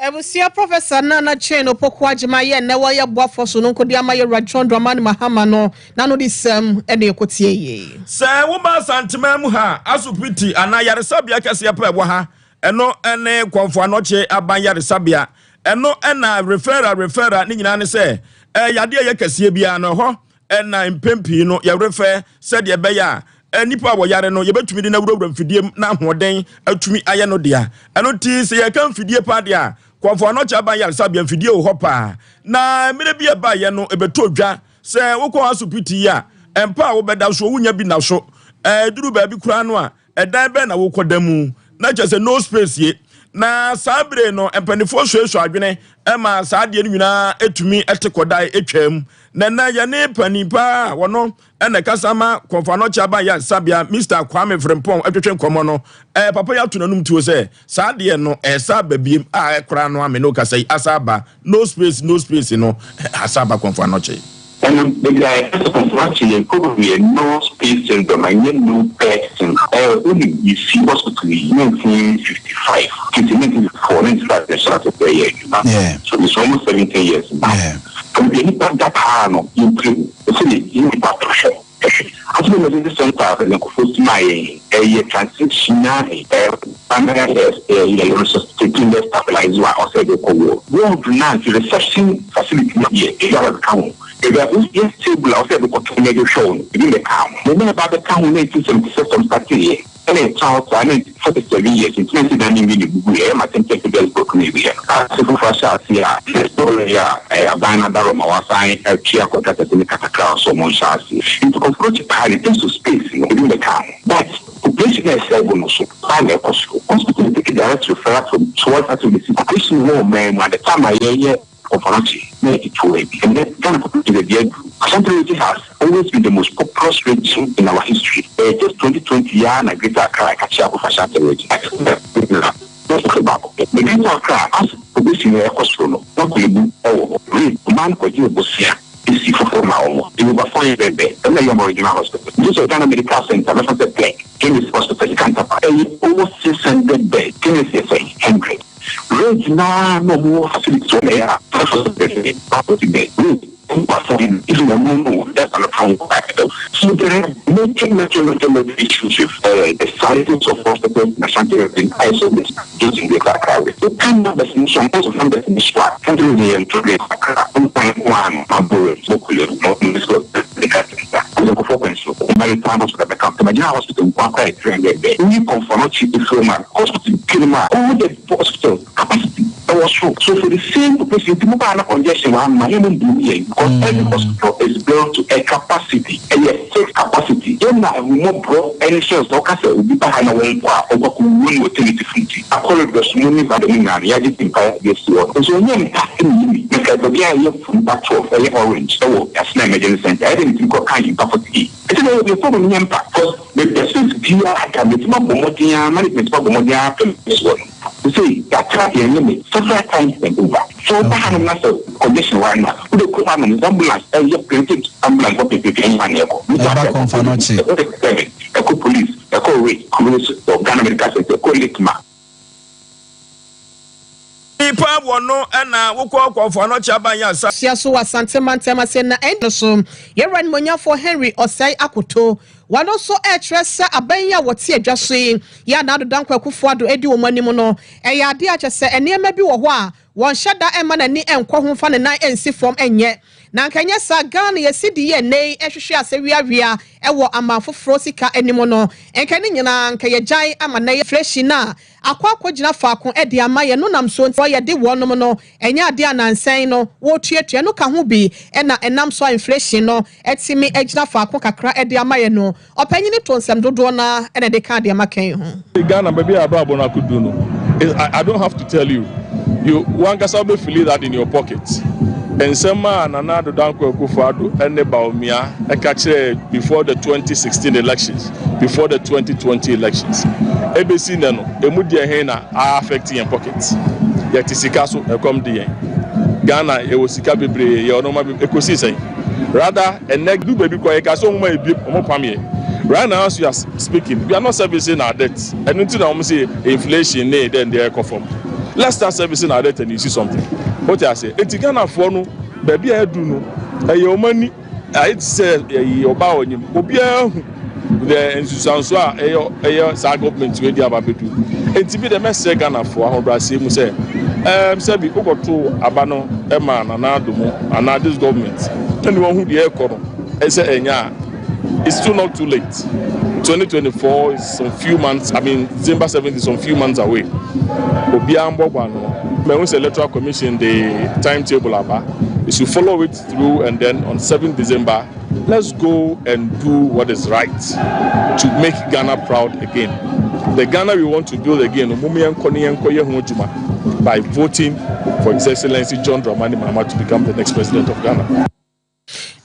Abusua Professor Nana Jane Opoku Agyemang yɛ nnɛ wɔyɛ boafoɔ sononko de ama Yɛwura John Dramani Mahama no n'ano de sɛm ɛna ɛkɔtie yie. Sɛ woba Asanteman mu ha a, asopiti anaa yaresabea kɛseɛ pa ɛwɔ ha, ɛno ne Kɔmfo Anɔkye Aban Yaresabea. Ɛno na referral referral ne nyinaa ne sɛ yadeɛ a ɛyɛ kɛseɛ biara no ɛhɔ na mpɛn pii no yɛrefɛ sɛdeɛ ɛbɛyɛ a nnipa a wɔyare no yɛbɛtumi de no awurawura mfidie mu na ahoɔden atumi ayɛ no dea. Ɛno nti sɛ yɛka mfidie paa deɛ a, Kɔmfo Anɔkye Aban Yaresabea mfidie wɔ hɔ paa. Na mmerɛ bi a ɛbaeɛ no ɛbɛtɔ dwa sɛ wokɔ asopiti yi a, mpa a wobɛda soɔ wonya bi nna so. Ɛduru baabi koraa no a, ɛdan bɛn na wokɔda mu? Na kyerɛ sɛ no space ye. Na saa bere no mpanimfoɔ suasua adwene ma saa adeɛ no nyinaa ɛtumi te kɔdae ɛtwam. Na ɛnɛ yɛne panin paa a wɔno ɛna ɛkasa ma Kɔmfo Anɔkye Aban Yaresabea Mr. Kwame Frimpong ɛtwetwe nkɔmmɔ no, papa yi ato n'anum tuo sɛ saa adeɛ no ɛsa aba biem a ɛkoraa no ame no kasa yi asa aba no space no space no asa aba Kɔmfo Anɔkye. Ɛno, baabi a yɛka sɛ Kɔmfo Anɔkye yɛ kuro yɛ no space syndrome ɛnyɛ no bed syndrome. Wonim yɛsii hospital yi 1955 tete 1954 1955 na ɛhyɛɛ ase sɛ ɛyɛ adwuma so it's almost 70 years now. Baabi a nnipa da paa no yɛmpire mu ɛsɛ yɛyi nnipa to hɔ hwɛ. Asɛm emergency center a President Kufuor si maa yɛn yi ɛyɛ transitional primary health ɛyɛ resuscitating bɛ stabilize wo a ɔsɛ ɛde kɔ ward. Ward no a nti reception facility no deɛ ebi aba bɛka ho. Baabi a woyɛ stable a ɔsɛ ɛde kɔto na ɛde hwɛ wo no ebi mmɛkaa ho. Na ɛna ɛba bɛka ho 1977 starteeɛ ɛna ɛtra hɔ saa na 47 years nti na nsi dan no nwie na ebubu yɛ ɛyɛ ma tenten Petersburg na ewie no. Ase foforɔ ahyɛ ase a the story a ɛyɛ aban no adaro ma wasan atua contractors ne kakra a ɔsɛ ɔmo nhyɛ ase nti kɔmforo paa ne terms of space no ebi mmɛkaa ho but population na ɛsɛ no so paa na ɛkɔ soro. Hospital take direct referral from towards out of the city. Population wɔ ɔman mu at the time a yɛyɛ Kɔmfo Anɔkye na yɛ ketewa bi. Ɛnɛ Ghana population baabi aduru. Ashanti region has always been the most populous region in our history. Ɛyɛ just 2020 yi ara na Greater Accra ɛka kyerɛ akɔfa Ashanti region. Baako pɛ. Na Greater Accra as population no ɛkɔ soro no na Korle-Bu ɛwɔ hɔ. Rape ɔman kɔgye bosea esi foforɔ ma wɔn. They over 400 bed. Ɛna ɛyɛ ɔmo regional hospital. Nti sɛ Ghana Medical Center mɛfa sɛ Plɛk, Chemist Hospital Sika Ntapa ɛyɛ almost 600 bed. Chemist yɛ sɛ 100. Rate naa na ɔmo wɔ facilities wɔ na ɛyɛ a 500 bed bed. Rate even ɔmo no that's an account. So there are major, major, major, major issues with the sizes of hospitals in Ashanti region. I saw this just in Greater Accra. The kind numbers in some most of numbers in this one, 100 million to Greater Accra, 1.1 Maboro, Mokule, Municipal Medical Center. Maritime Hospital, Bɛka, General Hospital, Nkwakwa, 300 bed. Ni Kɔmfo Anɔkye Efiroma Hospital, Kirima, all the hospital capacity ɛwɔ soro. So for the same population, nti mo baa na congestion wɔ ha ma yɛn mo mbu yɛn because every hospital is built to a capacity. Ɛyɛ fixed capacity. Yɛn na ahumɔborɔ ɛne sɛ sɛ ɔka sɛ obi ba ha na wɔn kɔ a ɔkɔ akɔ wuo no wɔ tenity fo nti corridors mu ne ba mu nyinaa no yɛagye ti mpa yɛ si hɔ no. Nso ɛnyɛ mpa ɛna yɛ mi. Na ka baabi a ɛyɛ mpa 12 ɛyɛ orange ɛwɔ Asena Emergency Center ɛde ne ti kɔ kan mpa 48. Ɛti na yɛ problem nyɛ mpa because the space biara ka bɛtumi abɔ mmɔden a management abɔ mmɔden a pɛm si hɔ no. Sɛ yɛatra yɛn limit several times and over. So ɔba hanom na sɛ congestion wɔ ha no a, wode kɔ hanom ambulance ɛyɛ plenty ambulance wɔ pɛpɛpɛ ɛnyɛ na ɛkɔ. Ɛba Kɔmfo Anɔkye. Ɛkɔ ɛkɔ police, ɛkɔ rate, police Ghana Medical Center, ɛkɔ LakeMa. Nipa wɔ no ɛna wokɔ Kɔmfo Anɔkye Aban Yaresa. Hyia so wɔ Asante mantam ase na ɛno so yɛwura nimonyamfoɔ Henry Osei Akoto wɔno nso ɛrekyerɛ sɛ aban yi a wɔte adwa so yi yɛ a Nana Dankwa Akufo-Addo adi wɔn anim no ɛyɛ adeɛ a kyerɛ sɛ nneɛma bi wɔ hɔ a wɔnhyɛ da ɛmma n'ani nkɔ ho mfa ne nan nsi fam nyɛ. Na anka ɛnyɛ saa Ghana yɛ cedi yi a ɛnnɛ yi ɛhwehwe ase weawea wɔ aman foforɔ sika anim no, nka ne nyinaa anka yɛgyae ama nnɛ inflation a akɔ akɔgyina faako de ama yɛn no nam so nti yɛde wɔnom no ɛnyɛ adeɛ a nansa yi no wɔretuatua ɛno ka ho bi na ɛnam so a inflation no atumi agyina faako kakra de ama yɛn no. Ɔpanyin to nsɛm dodoɔ no ara na ɛde ka deɛ maka yi ho. Ghana baabi a abrabɔ no akodu no, I don't have to tell you, you wankasa wobɛ feel that in your pocket. Nsɛm a Nana Addo Dankwa Akufo-Addo ne Bawumia ka kyerɛɛ before the 2016 elections, before the 2020 elections, ebesi nnɛ no, emu deɛ he na a affect yɛn pocket? Yɛte sika so, ɛkɔm de yɛn. Ghana yɛwɔ sika bebree, yɛwɔ nneɛma bebree, ekosii sɛn? Rather, ɛnnɛ du baabi koraa yɛka sɛ wɔn ma yɛbie, wɔn pam yɛn. Right now as we are speaking, we are not servicing our debt. Ɛno nti na wɔn se inflation ne dɛn deɛ ɛkɔ fam. Let's start servicing our debt and you see something. Wote aseɛ? Enti Ghanafoɔ no, baabi a adu no, ɛyɛ wɔn ani, ayɛ te sɛ ɛyi ɔbaa a ɔnyim. Obiara hu the nsusuansoɔ a ɛyɛ ɛyɛ saa government wei de aba abɛdu. Enti bi deɛ mɛsrɛ Ghanafoɔ ahobrɛaseɛ mu sɛ, ɛɛm sɛbi wokɔto aba no ma Nana Addo mu anaa this government ɛne wahu deɛ ɛrekɔ no ɛsɛ ɛnyɛ a, it's still not too late. 2024 is some few months, I mean December 7th is some few months away. Obiara mbɔbɔ ano. Mahu sɛ Electoral Commission de timetable aba. You should follow it through and then on 7th December, let's go and do what is right to make Ghana proud again. The Ghana we want to build again, no, mom yɛnkɔ ne yɛnkɔ yɛ ho adwuma by voting for His Excellency John Dramani Mahama to become the next president of Ghana.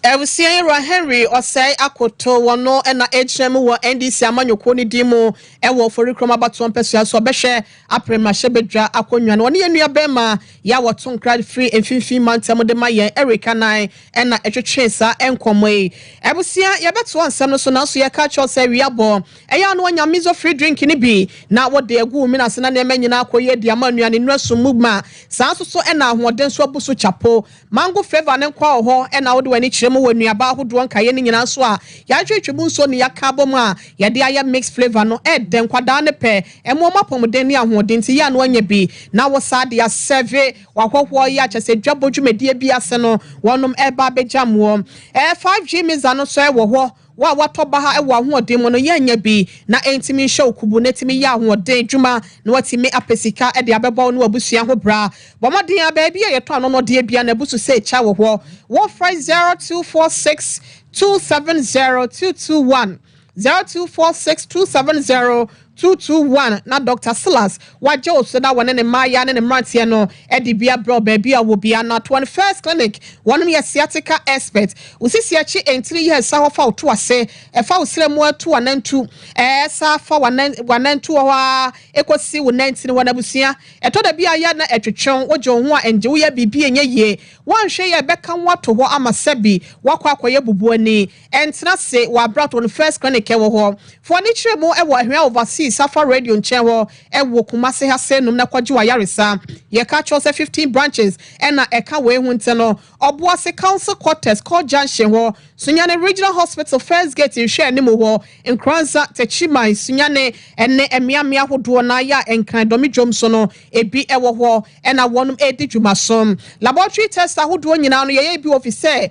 Abusua yi wura Henry Osei Akoto, wɔno na ɛgyina mu wɔ NDC amanyɔkuo no din mu wɔ Oforikrom abatoɔ mpɛsoa so, ɔbɛhwɛ apere mmarahyɛbadwa akonnwa no. Ɔne yɛn nua bɛrima yɛ a wɔto nkra firi mfimfini mantam de ma yɛn Eric Anan na ɛtwetwee saa nkɔmmɔ yi. Abusua, yɛbɛtoa nsɛm no so nanso yɛka kyerɛ wo sɛ awia bɔ. Ɛyɛ a na wanya miso free drink no bi na wode agu wo mene ase na nneɛma nyinaa akɔ yie de ama nnuane nnuro som mu ma. Saa nso so na ahoɔden nso abu so kyapo. Mango flavour no nkoa wɔ hɔ na wode w'ani kyerɛ mu wɔ nnuaba ahodoɔ nkaeɛ no nyinaa nso a yɛatwetwe mu nsuo ne yɛaka abɔ mu a yɛde ayɛ mix flavour no ɛdɛ nkwadaa no pɛ ɛma wɔn apɔmuden ne ahoɔden nti yɛ a na wɔanya bi na wo saa de asɛve w'ahɔhoɔ yi a kyerɛ sɛ dwabɔ dwumadie bi ase no wɔnom ɛreba abɛgyam woɔ. Ɛɛ 5G mixer no nso ɛwɔ hɔ. Wo a woatɔ baha wɔ w'ahoɔden mu no, yɛ nya bi na ɛntumi nhyɛ wo kubu na ɛtumi yɛ ahoɔden adwuma na woatumi apɛ sika de abɛbɔ wo ne w'abusua ho bra. Bɔ mmɔden ara, baabi a yɛtɔ anɔnɔdeɛ biara no abu so sɛ kya wɔ hɔ. Wɔfrɛ 0246 270 221, 0246 270 221 na Dɔkta Silas wagye wo so na wɔne ne mmaayaa ne ne mmeranteɛ no de bi abrɛ wo baabi a wɔ biara. Na 21st Clinic, wɔnom yɛ sciatica expert. Wo sisi akyi ntini yɛ nsa hɔ fa wo to ase, ɛfa wo srɛ mu atu w'anantu, ɛsa fa w'anantu wɔ hɔ ara ɛkɔsi wo nantini hɔ. Na abusua, ɛtɔ da bi a yɛ na ɛtwetwe wo, wogye wo ho a ɛngye, woyɛ biribi a ɛnyɛ yie, woanhwɛ yie a ɛbɛka wo ato hɔ ama sɛbi woakɔ akɔyɛ bubuani. Ɛntena ase wɔ Abratoɔ no First Clinic wɔ hɔ. Fa w'ani kyerɛ mu wɔ Ahwea Overseas Safa Radio nkyɛn hɔ wɔ Kumasi ha sɛ nom na kɔgye w'ayaresa. Yɛka kyerɛ wo sɛ 15 branches na ɛka wei ho nti no, Ɔboase Council Quarters, Court Junction hɔ, Sunyani Regional Hospital First Gate nhwɛanimu hɔ, Nkoranza, Techiman, Sunyani ne mmeammea ahodoɔ no ara yɛ a Nkran Dɔmedwom so no ebi wɔ hɔ. na wɔnom redi dwuma so. Laboratory test ahodoɔ nyinaa no yɛyɛ bi wɔ fi sɛ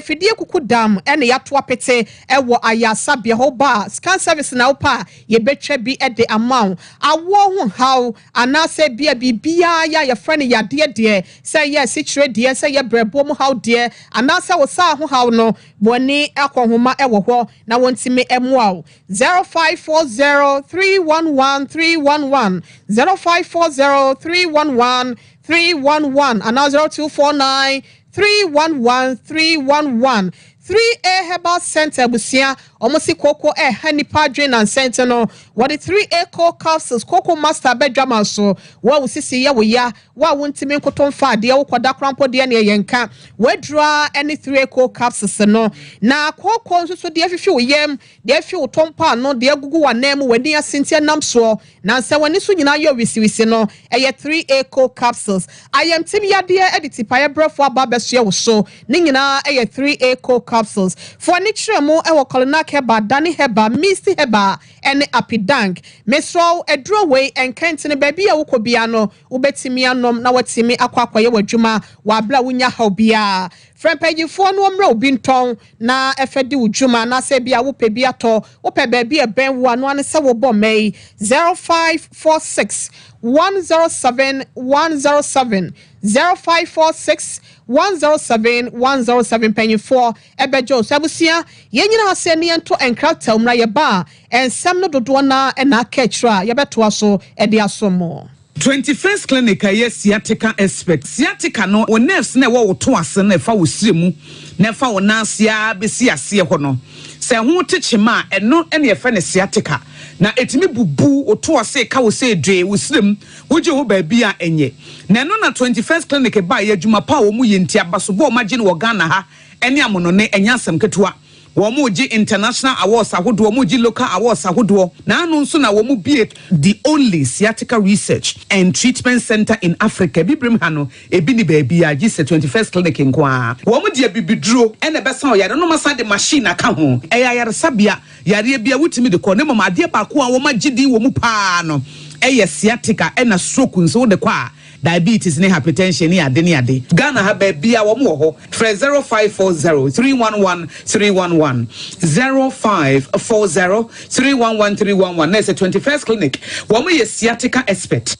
fidie kuku dam na yɛato apete wɔ ayaresabea hɔ. Woba a scan service na wopɛ a yɛbɛtwa bi de ama wo. Awoɔ ho haw anaasɛ bia biribiara yɛ a yɛfrɛ no yadeɛ deɛ, sɛ ɛyɛ asikyire deɛ, sɛ ɛyɛ brɛboɔ mu haw deɛ anaasɛ wo saa ho haw no, bɔ ani akɔ nhoma wɔ hɔ na wɔntumi mmoa wo. 0540 311 311, 0540 311 311 anaa 0249 311 311. 3A Herbal Center abusua, wɔn se kooko ɛha nipa adwene na nsɛnte no, wɔde 3A Coal Capsules, Kooko Master bɛdwama so. Wo a wo sisi yɛ wo ya, Wo a wontumi nkoto mfa adeɛ wokɔda koraa mpo deɛ neɛ yɛnka w'aduro ara ne 3-co capsules no. Na kooko nso so deɛ afifi wo yam, deɛ afi wo tɔmpɔ ano, deɛ agugu w'anan mu, w'ani ase nti ɛnam soɔ, na sɛ w'ani so nyinaa yɛ wisiwisi no, ɛyɛ 3-co capsules. Ayamtim yadeɛ de tipaeɛ brɛfoɔ aba abɛsoɛ wo so, ne nyinaa yɛ 3-co capsules. Fa w'ani kyerɛ mu wɔ Kolinak. Herbal, Dani Herbal, Misty Herbal ne Apidank. Mesrɛ wo, aduro wei nkɛntene baabi a wokɔ biara no, wobɛtumi anom na woatumi akɔ akɔyɛ w'adwuma wɔ aberɛ a wonnya haw biara. Frɛ mpanyinfoɔ no wɔmmrɛ wo bi ntɔn na ɛfɛ di wo dwuma anaasɛ ebia wopɛ bi atɔ, wopɛ baabi a ɛbɛn wo a, no ara ne sɛ wobɔ mma yi 0546 107 107, 0546 107 107 mpanyinfoɔ ɛbɛgye wo so. Abusua, yɛn nyinaa ase ne yɛnto nkrataa mu na yɛba a, nsɛm no dodoɔ no ara na aka akyire a yɛbɛtoa so de asom mo. 21st Clinic a ɛyɛ sciatica expert. Sciatica no, wo nerves no a ɛwɔ wo to ase no a ɛfa wo srɛ mu na ɛfa wo nan ase ara bɛsi aseɛ hɔ no, sɛ ɛho te kyema a, ɛno na yɛfrɛ no sciatica. Na ɛtumi bubu wo to ase, ka wo sɛ dwee, wo srɛ mu, wogye hɔ baabi a ɛnyɛ. Na ɛno na 21st Clinic baeɛ, adwuma pa a wɔyɛ nti, abasobɔ a wɔagye no wɔ Ghana ha ne amonɔne, ɛnyɛ asɛm ketewa. Wɔregye international awards ahodoɔ, wɔregye local awards ahodoɔ, na ano nso na wɔbue the only sciatica research and treatment centre in Africa. Abibirem ha no, ebi nni baabiara gye sɛ 21st Clinic nko ara. Wɔde abibiduro na ɛbɛsa ɔyare no, na wɔasan de machine aka ho. Ɛyɛ ayaresabea, yareɛ biara wotumi de kɔ, na mmom adeɛ baako a wɔagye din wɔ mu pa ara no yɛ sciatica, ɛna stroke nso wode kɔ a, Diabetes ne hypertension ne ade ne ade. Ghana ha baabia wɔn wɔ hɔ. Frɛ 0540 311 311, 0540 311 311 na ɛsɛ 21st clinic. Wɔn yɛ sciatica expert.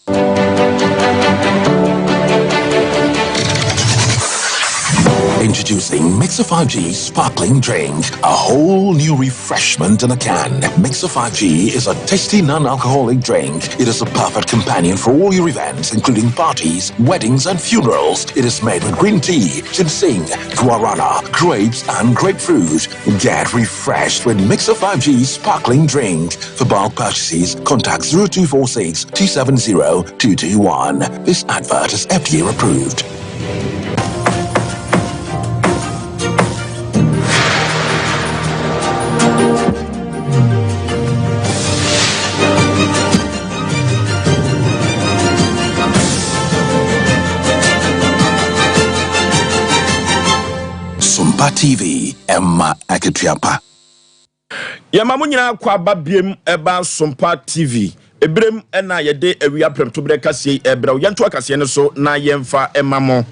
Introducing Mixer 5G Sparkling Drink, a whole new refreshment in a can. Mixer 5G is a tasty non-alcoholic drink. It is a perfect companion for all your events, including parties, weddings, and funerals. It is made with green tea, ginseng, guarana, grapes, and grapefruit. Get refreshed with Mixer 5G Sparkling Drink. For bulk purchases, contact 0246 270 221. This advert is FDA approved. Sompa TV, Emma Aketuapa. Yɛma mo nyinaa kɔ aba biem ɛba Sompa TV. Ebirem ɛna yɛde awia prɛmtoberɛ kaseɛ yi ɛbrɛ wo. Yɛnto akaseɛ no so na yɛmfa ɛma mo.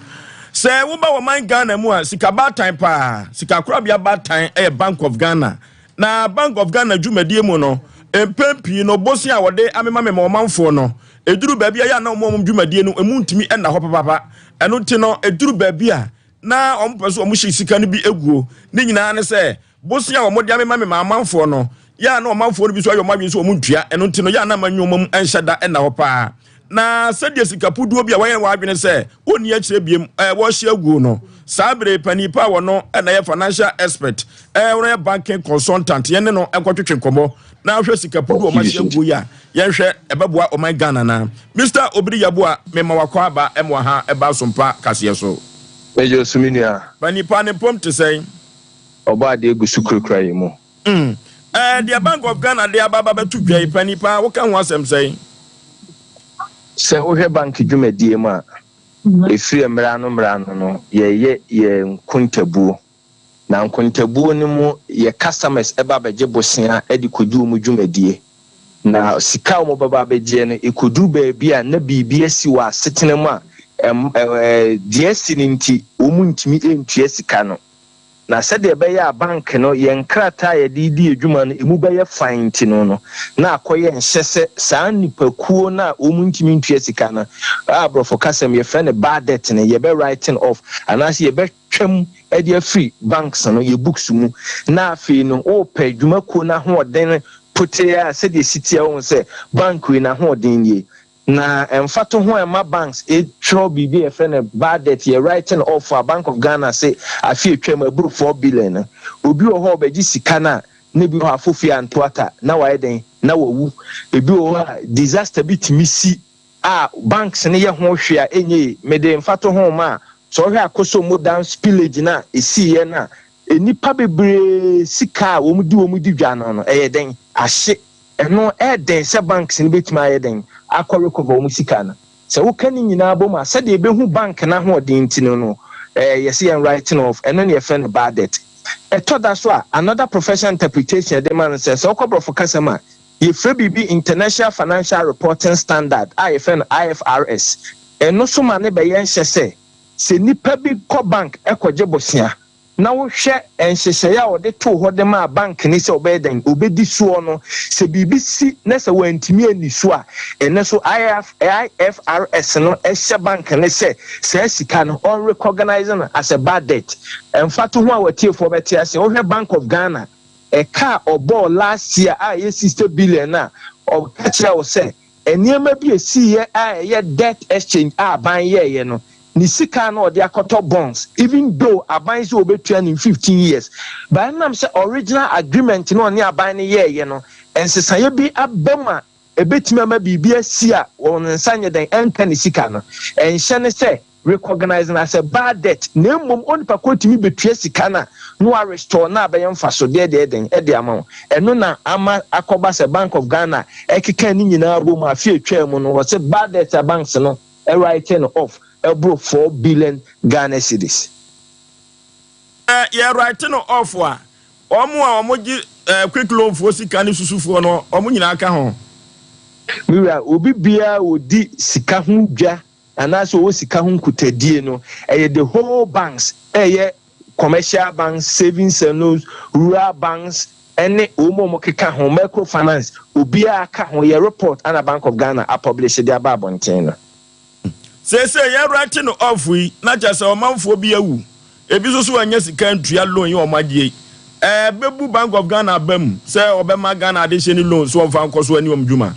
Sɛ woba wɔ man Ghana mu a, sika baatan paa, sika korabea baatan ɛyɛ Bank of Ghana. Na Bank of Ghana dwumadie mu no, mpɛn pii no bosea a wɔde amemamema ɔmanfoɔ no, ɛduru baabi a yɛ a na wɔn wɔn dwumadie no ɛmu ntumi ɛnna hɔ papaapa. Ɛno nti no, ɛduru baabi a na wɔn pɛ so wɔn hyɛ sika no bi eguo. Ne nyinaa ne sɛ Bosea a wɔde amemamema amanfoɔ no, yɛ a na ɔmanfoɔ no bi nso ayɛ wɔn adwene sɛ wɔntua, ɛno nti no, yɛ a na ama nnwuma mu nhyɛ da nna hɔ paa. Na sɛdeɛ sika puduo bi a wɔayɛ wɔn adwene sɛ wɔnni akyire biem wɔrehye aguo no, saa bere yi panin pa a wɔno na ɛyɛ financial expert, wɔno yɛ banking consultant, yɛne no nkɔtwetwe nkɔmmɔ na ahwɛ sika puduo a wɔahye aguo yi a yɛnhwɛ ɛbɛboa ɔman Ghana anaa. Mister Obiri Yeboah, mema wakɔ aba ma ha ɛba Asompa kaseɛ so. Megye wo so me nua. Panin pa, ne mpom te sɛn? Ɔbɔadeɛ gu so kurakura yɛn mu. Mm. Ɛɛ, deɛ Bank of Ghana de aba aba bɛto dwa yi, panin paa, woka ho asɛm sɛn? Sɛ wohwɛ bank dwumadie mu a, ɛfiri mmerɛ ano mmerɛ ano no, yɛyɛ yɛn nkontabuo. Na nkontabuo no mu, yɛ customers ba bɛgye bosea de kɔdi wɔn dwumadie. Na sika a wɔbɛba abɛgyeɛ no, ɛkɔduru baabi a na biribi asi wɔ asetena mu a, ɛm, ɛɛ, deɛ asi no nti, wɔntumi ntua sika no. Na sɛdeɛ ɛbɛyɛ a bank no, yɛn nkrataa a yɛde redi yɛn dwuma no, ɛmu bɛyɛ fann nti no no, na akɔyɛ nhyɛ sɛ saa nnipakuo no a wɔntumi ntua sika no, a aborɔfo kasa mu yɛfrɛ no bad debt no, yɛbɛ writing off anaasɛ yɛbɛtwam de afiri banks no, yɛn books mu. Na afei no, worepɛ dwumakuo no ahoɔden potee a sɛdeɛ ɛsi teɛ, wohu sɛ bank wei n'ahoɔden nie. Na mfatoho a ɛma banks twerɛ biribi a yɛfrɛ no bad debt, yɛ writing off a Bank of Ghana se afe a atwam aboro 4 billion no, obi wɔ hɔ a ɔbɛgye sika no a na ebi wɔ hɔ a afofie anto ata na wayɛ dɛn? Na wawu. Ebi wɔ hɔ a disaster bi tumi si a banks no yɛ ho hwee a ɛnyɛ yie. Mede mfatoho ma a, sɛ wohwɛ Akosombo Dam spillage no a ɛsiiɛ no a, nnipa bebree sika a wɔde wɔn di dwa no no, ɛyɛ dɛn? Ahye. Ɛno ɛyɛ den sɛ banks no bɛtumi ayɛ dɛn akɔ recover wɔn sika no. Sɛ woka ne nyinaa bom a, sɛdeɛ yɛbɛhu bank no ahoɔden nti no no, eh, yɛse yɛn writing off, ɛno na yɛfrɛ no bad debt. Ɛtɔ da so a, another professional interpretation a yɛde ma no sɛ, sɛ wokɔ Borɔfo kasa mu a, yɛfrɛ biribi International Financial Reporting Standard a yɛfrɛ no IFRS. Ɛno nso ma no bɛyɛ nhyɛ sɛ, sɛ nipa bi kɔ bank kɔgye bosea na wohwɛ nhyehyɛeɛ a ɔde too hɔ de maa bank no sɛ ɔbɛyɛ dɛn, ɔbɛdi soɔ no, sɛ biribi si na sɛ wantumi anni so a, ɛno nso IFRS no hyɛ bank no sɛ saa sika no ɔnrecognise no as a bad debt. Mfatoho a w'atiefoɔ bɛte aseɛ, wohwɛ Bank of Ghana ɛka a ɔbɔɔ last year a ɛyɛ 60 billion no a, ɔka kyerɛɛ wo sɛ Nneɛma bi a esiiɛ a ɛyɛ debt exchange a aban yɛeɛ no, ne sika a na ɔde akɔtɔ bonds, even though aban sɛ ɔbɛtua no in 15 years, but ɛnam sɛ original agreement no a ɔne aban no yɛeɛ no, nsesaeɛ bi aba mu a ɛbɛtumi ama biribi asi a wɔn nsa nyɛ dɛn ɛnka ne sika no. Ɛnhyɛ ne sɛ recognise no as a bad debt na mmom onipa korɔ tumi bɛtua sika no a na wa restore no a bɛyɛ mfasodeɛ deɛ dɛn de ama wo. Ɛno na ama akɔba sɛ Bank of Ghana ɛkeka ne nyinaa bom afe a ɛtwaa mu no wɔse bad debt a banks no write no off ɛboro 4 billion Ghana cedis. Sɛ yɛ write no off a, wɔn a wɔgye quick loan foɔ sika ne susufoɔ no wɔn nyinaa ka ho? Me wura, obi biara a ɔdi sika ho dwa anaasɛ ɔwɔ sika ho nkutadie no, ɛyɛ the whole banks, ɛyɛ commercial banks, savings and loans, rural banks, ɛne wɔn a wɔkeka ho, microfinance, obiara ka ho, yɛ report ana Bank of Ghana apublish de aba abɔnten no. Seesei yɛ write no off yi, na kyerɛ sɛ ɔmanfoɔ bi awu, ebi nso so wɔannya sika antua loan yi a wɔagye yi. Ɛbɛbu Bank of Ghana aba mu sɛ wɔbɛma Ghana adehyeɛ no loan so wɔmfa nkɔ so ani wɔn dwuma?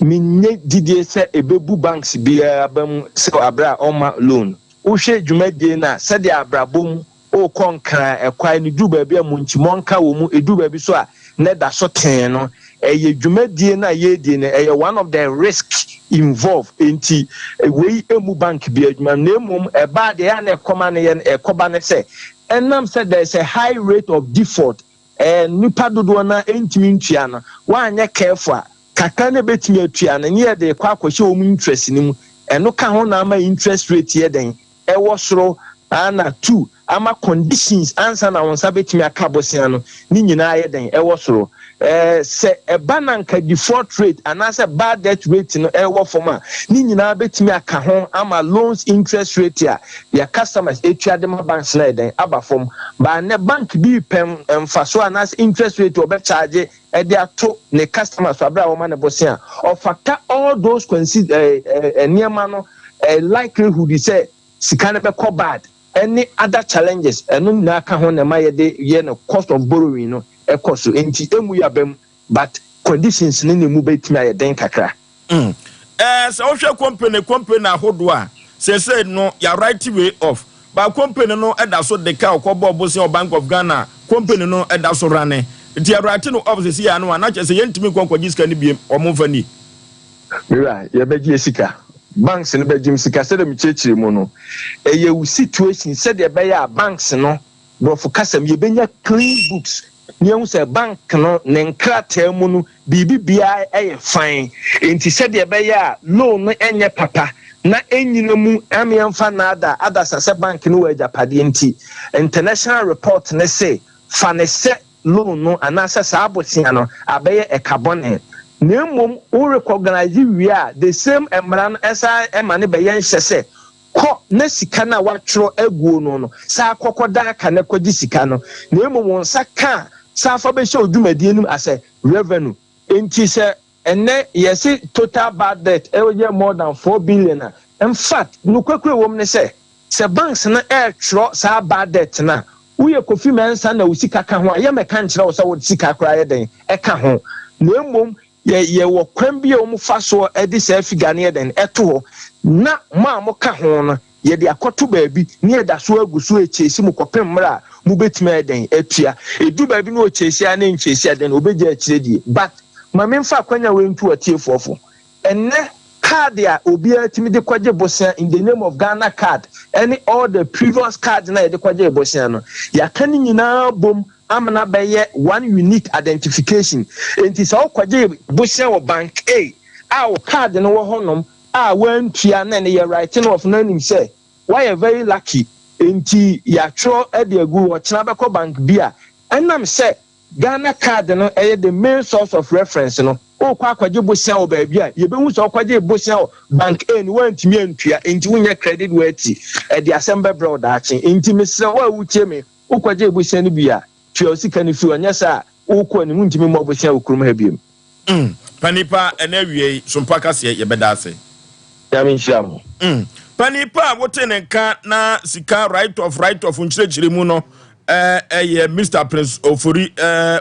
Mennya gyidie sɛ ɛbɛbu banks biara aba mu sɛ aberɛ a ɔmma loan. Wohwɛ dwumadie no a, sɛdeɛ abrabɔ mu wokɔ Nkran ɛkwan no duru baabi a munkyimɔnka wɔ mu, ɛduru baabi nso a na ɛda so tee no, ɛyɛ dwumadie no a yɛredie no, ɛyɛ one of the risk involved. Enti wei mmu bank biara adwuma na mmom ɛbaa deɛ ɛyɛ a na ɛkɔma no yɛ no, ɛkɔba ne sɛ ɛnam sɛ there is a high rate of default, ɛɛ nnipa dodoɔ no ara ntumi ntua no, woanyɛ careful a, kakra no a ɛbɛtumi atua no, ne yɛde rekɔ akɔhyɛ wɔn interest no mu. Ɛno ka ho na ama interest rate yɛ dɛn? Ɛwɔ soro. Ana two, ama conditions ansa na wo nsa bɛtumi aka bosea no, ne nyinaa yɛ dɛn? Ɛwɔ soro. Ɛɛ sɛ ɛba na anka default rate anaasɛ bad debt rate no ɛwɔ fam a, ne nyinaa bɛtumi aka ho ama loans interest rate a yɛ customers ɛtua de ma banks no ayɛ dɛn? Aba fam. But nnɛ bank bi repɛ mfasoɔ anaasɛ interest rate a ɔbɛ charge de ato ne customers so abere a wɔma no bosea a, ɔfactor all those consi ɛɛ nneɛma no ɛɛ likelihood sɛ sika no bɛkɔ bad ɛne other challenges, ɛno nyinaa ka ho na ɛma yɛde yɛ no cost of borrowing no ɛkɔ so, enti emu yɛ aba mu but conditions no na emu bɛtumi ayɛ den kakra. Mm. Ɛɛ sɛ wohwɛ company company ahodoɔ a seesei no yɛ write wei off but company no ɛda so de ka ɔkɔbɔɔ bosea wɔ Bank of Ghana company no ɛda so rane nti yɛ write no off seesei ano a na kyerɛ sɛ yɛntumi nkɔ nkɔgye sika no biem wɔn mfa ni. Me wura, yɛbɛgye yɛ sika. Banks no bɛgye me sika. Sɛdeɛ mekyerɛkyerɛ mu no, ɛyɛ wo situation sɛdeɛ ɛbɛyɛ a banks no, borɔfo kasa mu, yɛbɛnya clean books na yɛahu sɛ bank no ne nkrataa mu no biribi biara yɛ fine. Enti sɛdeɛ ɛbɛyɛ a loan no nyɛ papa na ɛnnyina mu ama yɛmfa nnaadaa adasa sɛ bank no wɔ agyapadeɛ nti, international report no se fa no sɛ loan no anaasɛ saa bosea no abɛyɛ ɛka bɔne na mmom wo recognise wie a the same mmara no san ma no bɛyɛ nhyɛ sɛ kɔ na sika no a woatwerɛ aguo no no san kɔ kɔda aka na kɔgye sika no na mmom wo nsa ka a san fa bɛhyɛ wo dwumadie no mu as a revenue. Enti sɛ ɛnnɛ yɛse total bad debt yɛ more than 4 billion a, infact nokwakura ɛwɔ mu ne sɛ, sɛ banks no retwerɛ saa bad debt no a, woyɛ Kofi Mensah na wo sika ka ho a, yɛmmɛka nkyerɛ wo sɛ wo sika koraa yɛ dɛn ɛka ho. Na mmom yɛ yɛwɔ kwan bi a wɔfa soɔ de saa figure no yɛ dɛn ɛto hɔ, na mo a moka ho no yɛde akɔto baabi na yɛda so agu so rekyesi mo kɔpem mmerɛ a mobɛtumi ayɛ dɛn atua. Ɛduru baabi na ɔkyesi a na ɛnkyesi a then ɔbɛgya akyire die. But ma memfa akwanya wei nto atiefoɔ fo. Ɛnnɛ card a obiara tumi de kɔgye bosea in the name of Ghana card ɛne all the previous cards no a yɛde kɔgyee bosea no, yɛaka ne nyinaa abom amena abɛyɛ one unique identification. Enti sɛ wokɔgye bosea wɔ bank A a wo card no wɔ hɔnom a wantua na ɛno yɛ writing off na nim sɛ wayɛ very lucky. Enti yɛatwerɛ de agu hɔ, ɔkyena bɛkɔ bank bi a, ɛnam sɛ Ghana card no yɛ the main source of reference no, worekɔ akɔgye bosea wɔ baabi a, yɛbɛhu sɛ wokɔgyee bosea wɔ bank A no woantumi antua, enti wonyɛ credit worthy. Ɛde asɛm bɛbrɛ wo daakye. Enti mesrɛ wo a wotie me, wokɔgyee bosea no bi a, tua wo sika no firi hɔ, nyɛ saa a, worekɔ anim wontumi mmɔ bosea wɔ kurom ha biom. Mm panin pa ɛnɛ awiei sompa kaseɛ yɛbɛda ase. Nyame nhyira mo. Mm panin pa a wote ne nka na sika right off right off nkyerɛkyerɛ mu no ɛyɛ Mister Prince Ofori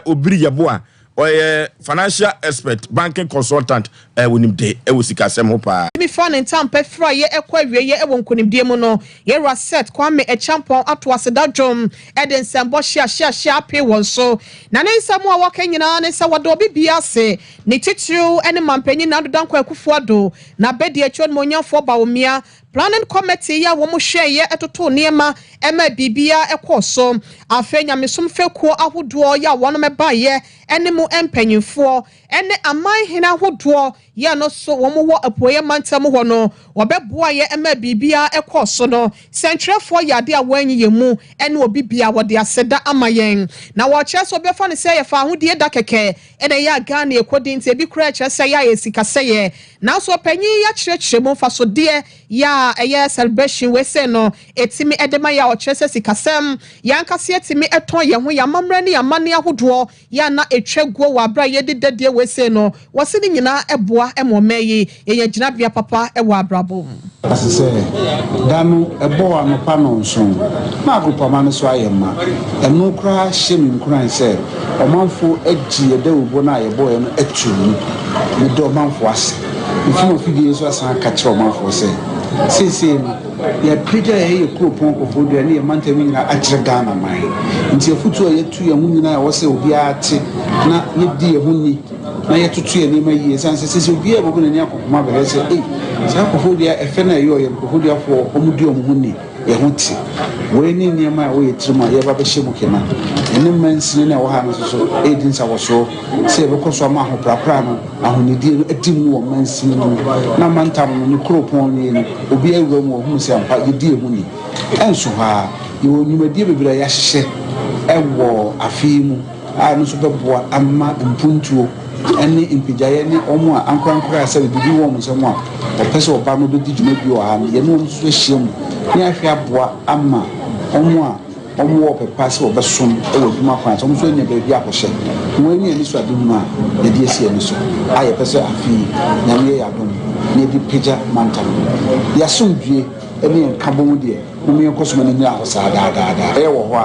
Obiri Yeboah ɔyɛ financial expert banking consultant wɔnim de ɛwɔ sikasɛm ho paa. Tumi fa ne ntampa firaeɛ kɔ awieeɛ wɔ nkonimdie mu no, Yɛwura Seth Kwame Acheampong ato aseda dwom de nsɛmbɔ hyeahyeahyea apee wɔn so. Na ne nsɛm a wɔka nyinaa ne sɛ wɔda obi biara ase, ne titiriw ne Mampanyin Nado Dankwa Akufo-Addo, n'abadiakyiri onimuonyamfoɔ Bawumia, Planning Committee yi a wɔn hwɛeɛ totoo nneɛma maa biribiara kɔɔ so. Afei nyamesom fekuo ahodoɔ yi a wɔn baeɛ ne mu mpanyinfoɔ ne aman hene ahodoɔ yɛ no so wɔn wɔ apueɛ mantam hɔ no wɔbɛboa yɛ ma biribiara kɔɔ so no. Sɛntwerɛfoɔ yɛ adeɛ a wɔanyi yɛn mu ne obi biara wɔde aseda ama yɛn na wɔkyerɛ sɛ obi bɛfa no sɛ yɛfa ahodie da kɛkɛ na ɛyɛ a Ghana ɛkɔdi nti ebi koraa kyerɛ sɛ ɛyɛ a yɛ sikasɛeɛ nanso ɔpanyin yi akyerɛkyerɛ mu mfasodeɛ yɛ a ɛyɛ celebration wei sei no ɛtumi de ma yɛ a ɔkyerɛ sɛ sikasɛm yɛn ankasa yɛtumi tɔn yɛn ho yɛn amammerɛ ne yɛn amanneɛ ahodoɔ yɛ a na ɛtwa guo wɔ aberɛ a yɛredi dɛdeɛ wei sei no, wɔse ne nyinaa boa ma ɔman yi yɛnya gyinabea papa wɔ abrabɔ mu. Ase sɛ, Da no ɛbɔɔ anɔpa nnɔnson, na agopama no so ayɛ ma. Ɛno koraa hyɛ me nkuran sɛ ɔmanfo agye yɛn dawurubɔ no a yɛbɔeɛ no atom mu. Meda ɔmanfo ase. Mefi m'afidie yi so asan aka kyerɛ ɔmanfoɔ sɛ, seesei no, Yɛapagya yɛn yɛ kuropɔn Koforidua ne yɛn mantam nyinaa akyerɛ Ghana man. Nti afotuo a yɛatu yɛn ho nyinaa a ɛwɔ sɛ obiara te na yɛdi yɛn ho ni na yɛtoto yɛn nneɛma yie ɛsiane sɛ seesei obiara bɛbu n'ani akɔ koma bɛhwɛ sɛ ei saa Koforidua ɛfɛ no a ɛyɛ ɔyɛ no Koforiduafoɔ wɔn di wɔn ho ni yɛn ho te. Wei ne nneɛma a ɛwɔ yɛn tirim a yɛreba bɛhyɛ mu kena. Yɛne mansini no a ɛwɔ ha no nso so redi nsawɔsoɔ sɛ yɛbɛkɔ so ama ahoprapra no Ahonidie no adi mu wɔ mansini no mu na mantam no ne kuropɔn no yi no obiara wura mu ɔhunu sɛ ampa yɛdi yɛn ho ni. Ɛnso hɔ ara, yɛwɔ nnwumadie bebree a yɛahyehyɛ wɔ afe yi mu a ɛno nso bɛboa ama mpuntuo ne mpagyaeɛ ne wɔn a ankorankoro a sɛbe biribi wɔ wɔn nsam a wɔpɛ sɛ wɔba no bɛdi dwuma bi wɔ ha no, yɛne wɔn nso ahyia mu na yɛahwɛ aboa ama wɔn a Wɔwɔ ɔpɛ pa sɛ wɔbɛsom wɔ adwuma kwan so, wɔn nso anya baabi akɔhyɛ. Wei ne anisoadehunu a yɛde asi yɛn ani so a yɛpɛ sɛ afe yi Nyame yɛ yɛn adom na yɛde pagya mantam no. Yɛn asomdwie ne yɛn nkabom deɛ, mom yɛnkɔ so ma no nnyina hɔ saa daa daa daa. Ɛyɛ wɔ hɔ a,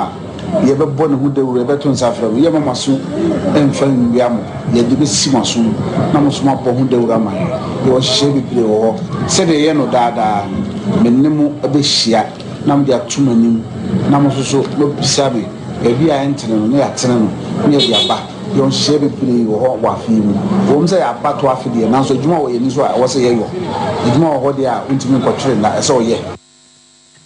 yɛbɛbɔ ne ho dawuro, yɛbɛto nsa afrɛ mo, yɛmma mo aso mfa nwia mo, yɛde bɛsi mo asom na mo nso moabɔ ho dawuro ama yɛn. Yɛwɔ nhyehyɛe bebree wɔ hɔ. Sɛdeɛ yɛyɛ no daa daa no, me ne mo bɛhyia. na mede ato mo anim, na mo nso so moabisa me baabi a ɛntene no, na yɛatene no, na yɛde aba. Yɛwɔ nhyehyɛe bebree wɔ hɔ wɔ afe yi mu. Ɛwom sɛ ɛyɛ abatoɔ afe deɛ, nanso adwuma wɔ yɛn ani so a ɛwɔ sɛ yɛyɔ. Adwuma wɔ hɔ deɛ a, wontumi nkɔtwere nna, ɛsɛ sɛ ɔyɛ.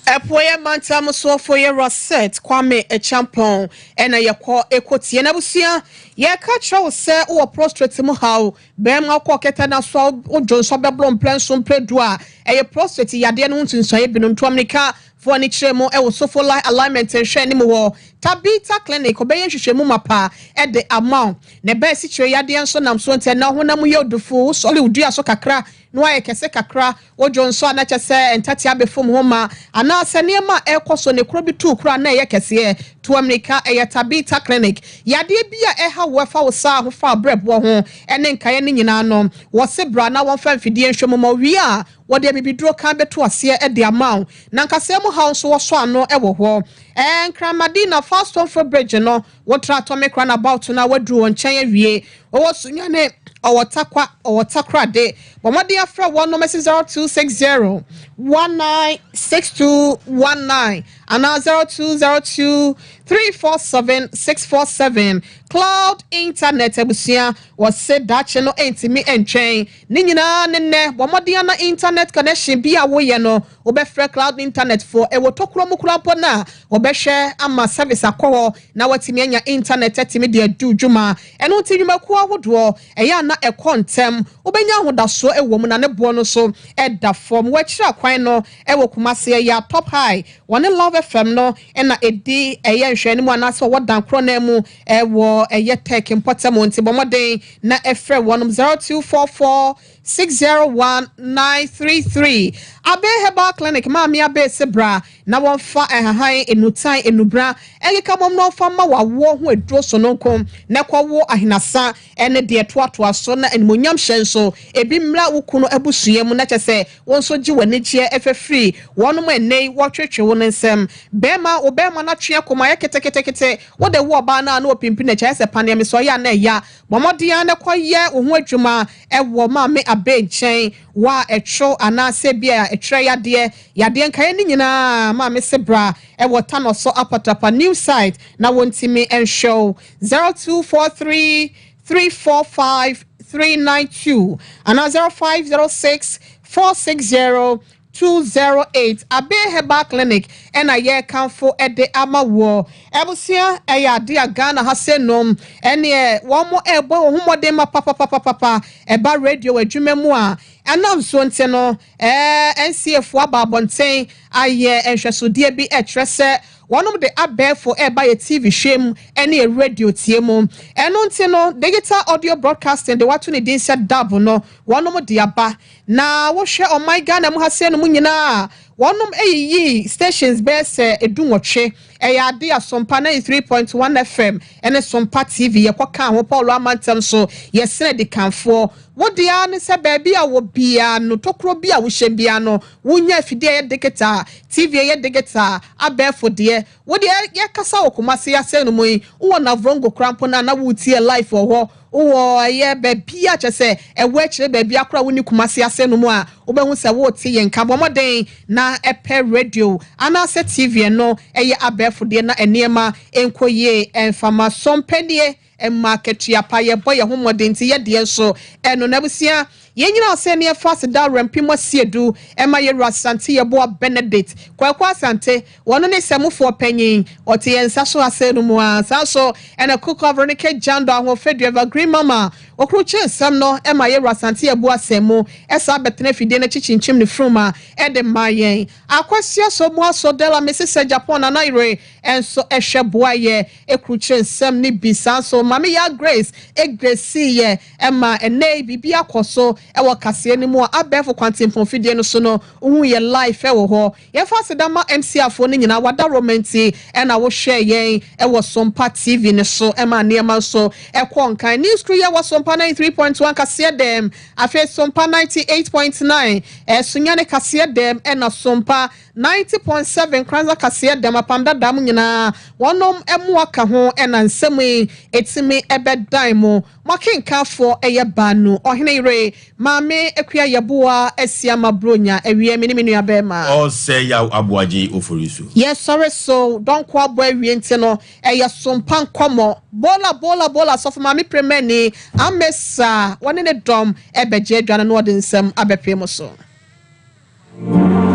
Apueɛ Mantam Soɔfoɔ Yɛwura Seth Kwame Acheampong na yɛkɔ kɔtie. N'abusua, yɛka kyerɛ wo sɛ wowɔ prostrate mu haw, Barima wokɔ kɛtɛ no so a wo dwonsɔ bɛboro mprɛ nson mprɛ du a, ɛyɛ prostate yadeɛ no ho nsunsuaneɛ binom. Tu ammirika fa w'ani kyerɛ mu wɔ Sofolai Alignment nhwɛ anim hɔ. Tabitha Clinic wɔbɛyɛ nhwehwɛmu mapa de ama wo. Na ɛbɛ asikyire yadeɛ nso nam so nti ɛnnɛ wo honam yɛ odufuu, wosɔre wo dua so kakra na woayɛ kɛse kakra. Wodwo nso a na kyerɛ sɛ ntatea abɛfam ho ma, anaasɛ nneɛma a ɛrekɔ so ne kuro bi tu koro a na ɛyɛ kɛseɛ. Tu ammirika, ɛyɛ Tabitha Clinic. Yadeɛ bi a ɛha wo ɛfa wo saa ho fa wo berɛboɔ ho ne nkaeɛ no nyinaa no, wɔse bra na wɔmfa mfidie nhwɛ mu ma wo wie a, wɔde abibiduro kann bɛto aseɛ de ama wo. Na nkasɛɛ mu haw nso wɔsɔ ano wɔ hɔ. Ɛɛ Nkran Madina Fast Tomfro Bridge no, Wotra Atomic Runabout no a woaduru wɔn nkyɛn awie. Ɔwɔ Sunyani, ɔwɔ Tarkwa, ɔwɔ Takoradi. Bɔ mmɔden afrɛ wɔn asi 0260 196219 anaa 0202 347 647. Cloud Internet abusua, wɔse daakye no ntumi ntwɛn. Ne nyinaa ne nnɛ, bɔ mmɔden ana internet connection bi a woyɛ no, Wobɛfrɛ cloud internet foɔ, ɛwɔ tokuro mu koraa mpo no a, wɔbɛhwɛ ama service akɔ hɔ na woatumi anya internet atumi de adi wo dwuma. Ɛno nti nnwumakuo ahodoɔ, ɛyɛ a na ɛkɔ ntɛm, wobɛnya ahodasoɔ wɔ mu na ne boɔ no nso da fam. Wɔakyiri akwan no wɔ Kumasi, ɛyɛ a Top High, wɔne Love. FM no na ɛdi ɛyɛ nhwɛanim anaasɛ wɔwɔ dan korɔ no mu ɛwɔ ɛyɛ Tech mpɔtam, nti bɔ mmɔden na ɛfrɛ wɔnom 0244 601 933. Abe Herbal Clinic, Maame Abe se bra na wɔmfa nhahan, nnutan, nnubra nkeka mmom na wɔmfa mma w'awoɔ ho aduro sononko na kɔwo ahenasa ne deɛ ɛtoatoa so na animuonyam hyɛ nso ebi mmra wo kunu abusua mu na kyɛ sɛ wo nso gye w'anigyeɛ fɛ firi wɔnom a ɛnnɛ yi wɔtwetwe wo no nsam. Bɛrima, wo bɛrima no atwe akoma ayɛ ketekete, wode wo ɔbaa no a na ɔpimpini n'akyi ayɛ sɛ paneɛ mesɛ ɔyɛ a na ɛya. Bɔ mmɔden ara na kɔyɛ wo ho adwuma wɔ Maame Abbey nkyɛn, wo a ɛtwo anaasɛ ebia ɛtwerɛ yadeɛ, yadeɛ nkaeɛ no nyinaa, Maame se bra wɔ Tanɔsɔ Apatrapa New Site na wɔntumi nhwɛ wo. 0243 345 392 anaa 0506 460 208. Abbey Herbal Clinic ɛna yɛrekamfo de ama woɔ. Abusua, ɛyɛ ade a Ghana ha sɛ nom ɛneɛ wɔn ɛrebɔ wɔn ho mmɔden ma papapapapa ɛba radio adwuma mu a ɛnam nsuo nti no, ɛɛ NCA foɔ aba abɔnten ayɛ nhwɛsodeɛ bi ɛkyerɛ sɛ wɔnom de abɛɛfo ɛreba yɛ TV hwɛ mu ɛne yɛ radio tie mu. Ɛno nti no, digital audio broadcasting de wato ne din sɛ DAB no, wɔnom de aba. Na wohwɛ ɔman Ghana mu ha sɛ no mu nyinaa, wɔnom ayiyi stations bɛyɛ sɛ 18. Ɛyɛ ade a Sompa 93.1 FM ɛne Sompa TV yɛkɔ ka ho. Paul Amantam so yɛsene de kanfoɔ. Wode ara ne sɛ baabi a wɔ biara no, tokuro bi a wohyɛ biara no, wonya afidie a ɛyɛ digital, TV a ɛyɛ digital, abɛɛfo deɛ. Wode yɛkasa wɔ Kumase asɛn no mu yi, wowɔ Navrongo koraa mpo no a na woretie live wɔ hɔ. Wowɔ ɛyɛ baabi a kyerɛ sɛ ɛwɔ akyire baabi akora wo ne Kumase asɛn no mu a, wobɛhu sɛ wote yɛn nka. Bɔ mmɔden na ɛpɛ radio anaasɛ TV no ɛyɛ abɛɛfo deɛ na nneɛma nkɔ yie ɛmfama sɔmpɛnie mma akatua pa. Yɛbɔ yɛn ho mmɔden nti yɛdeɛ nso ɛno na abusua yɛn nyinaa sɛ ne yɛfa aseda Rɛmpem Asiedu ɛma yɛwura Asante Yɛboa Benedict Kwaku Asante, wɔno ne sɛmofoɔ panyin, ɔte yɛn nsa so asɛ no mu a. Saa so ɛna Kuka Veronica Jando Ahoɔfɛdua Evergreen Mama ɔkurukye nsɛm no ɛma yɛwura Asante Yɛboa asɛm mu ɛsa bɛtena afidie no akyi kyinkyim ne funuma ɛde ma yɛn. Akwasia so mu aso Dela Mesesɛ Japan Nana Yere ɛnso ɛhwɛ boa yɛ ekurukyire nsɛm ne bi. Saa nso Maame Ya Grace egresi yɛ ɛma ɛnɛ biribi akɔ so ɛwɔ kaseɛ no mu a abɛɛfo kwantempɔn fidie no so no, wohu yɛ live ɛwɔ hɔ. Yɛfa aseda ma MC afoɔ no nyinaa wada romanti ɛna wohwɛ yɛn ɛwɔ Sompa TV ne so ɛma nneɛma nso ɛkɔ nkan. News crew yɛ wɔ Sompa 93.1 kaseɛ dɛm, afei Sompa 98.9 ɛsunyane kaseɛ dɛm, ɛna Sompa 90.7 Kranza kaseɛ dɛm. Apam dada mu nyinaa wɔnom ɛmo aka ho ɛna nsɛm yi etimi ɛbɛdan mu. Mo akenkanfoɔ ɛyɛ baanu ɔhene yere Maame Akua Yɛboa Asiama Bronya awie me ne me nua bɛrima. Ɔsɛ Yaw Aboagye Ofori so. Yɛsɔre so dɔnko abɔ awie nti no ɛyɛ Sompa nkɔmmɔ bola bola bola. Sɔfo Maame Premani Amesa wɔne ne dɔm ɛbɛgye adwane na ɔde nsɛm abɛpee mu so.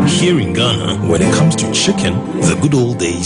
Here in Ghana, when it comes to chicken, the good old days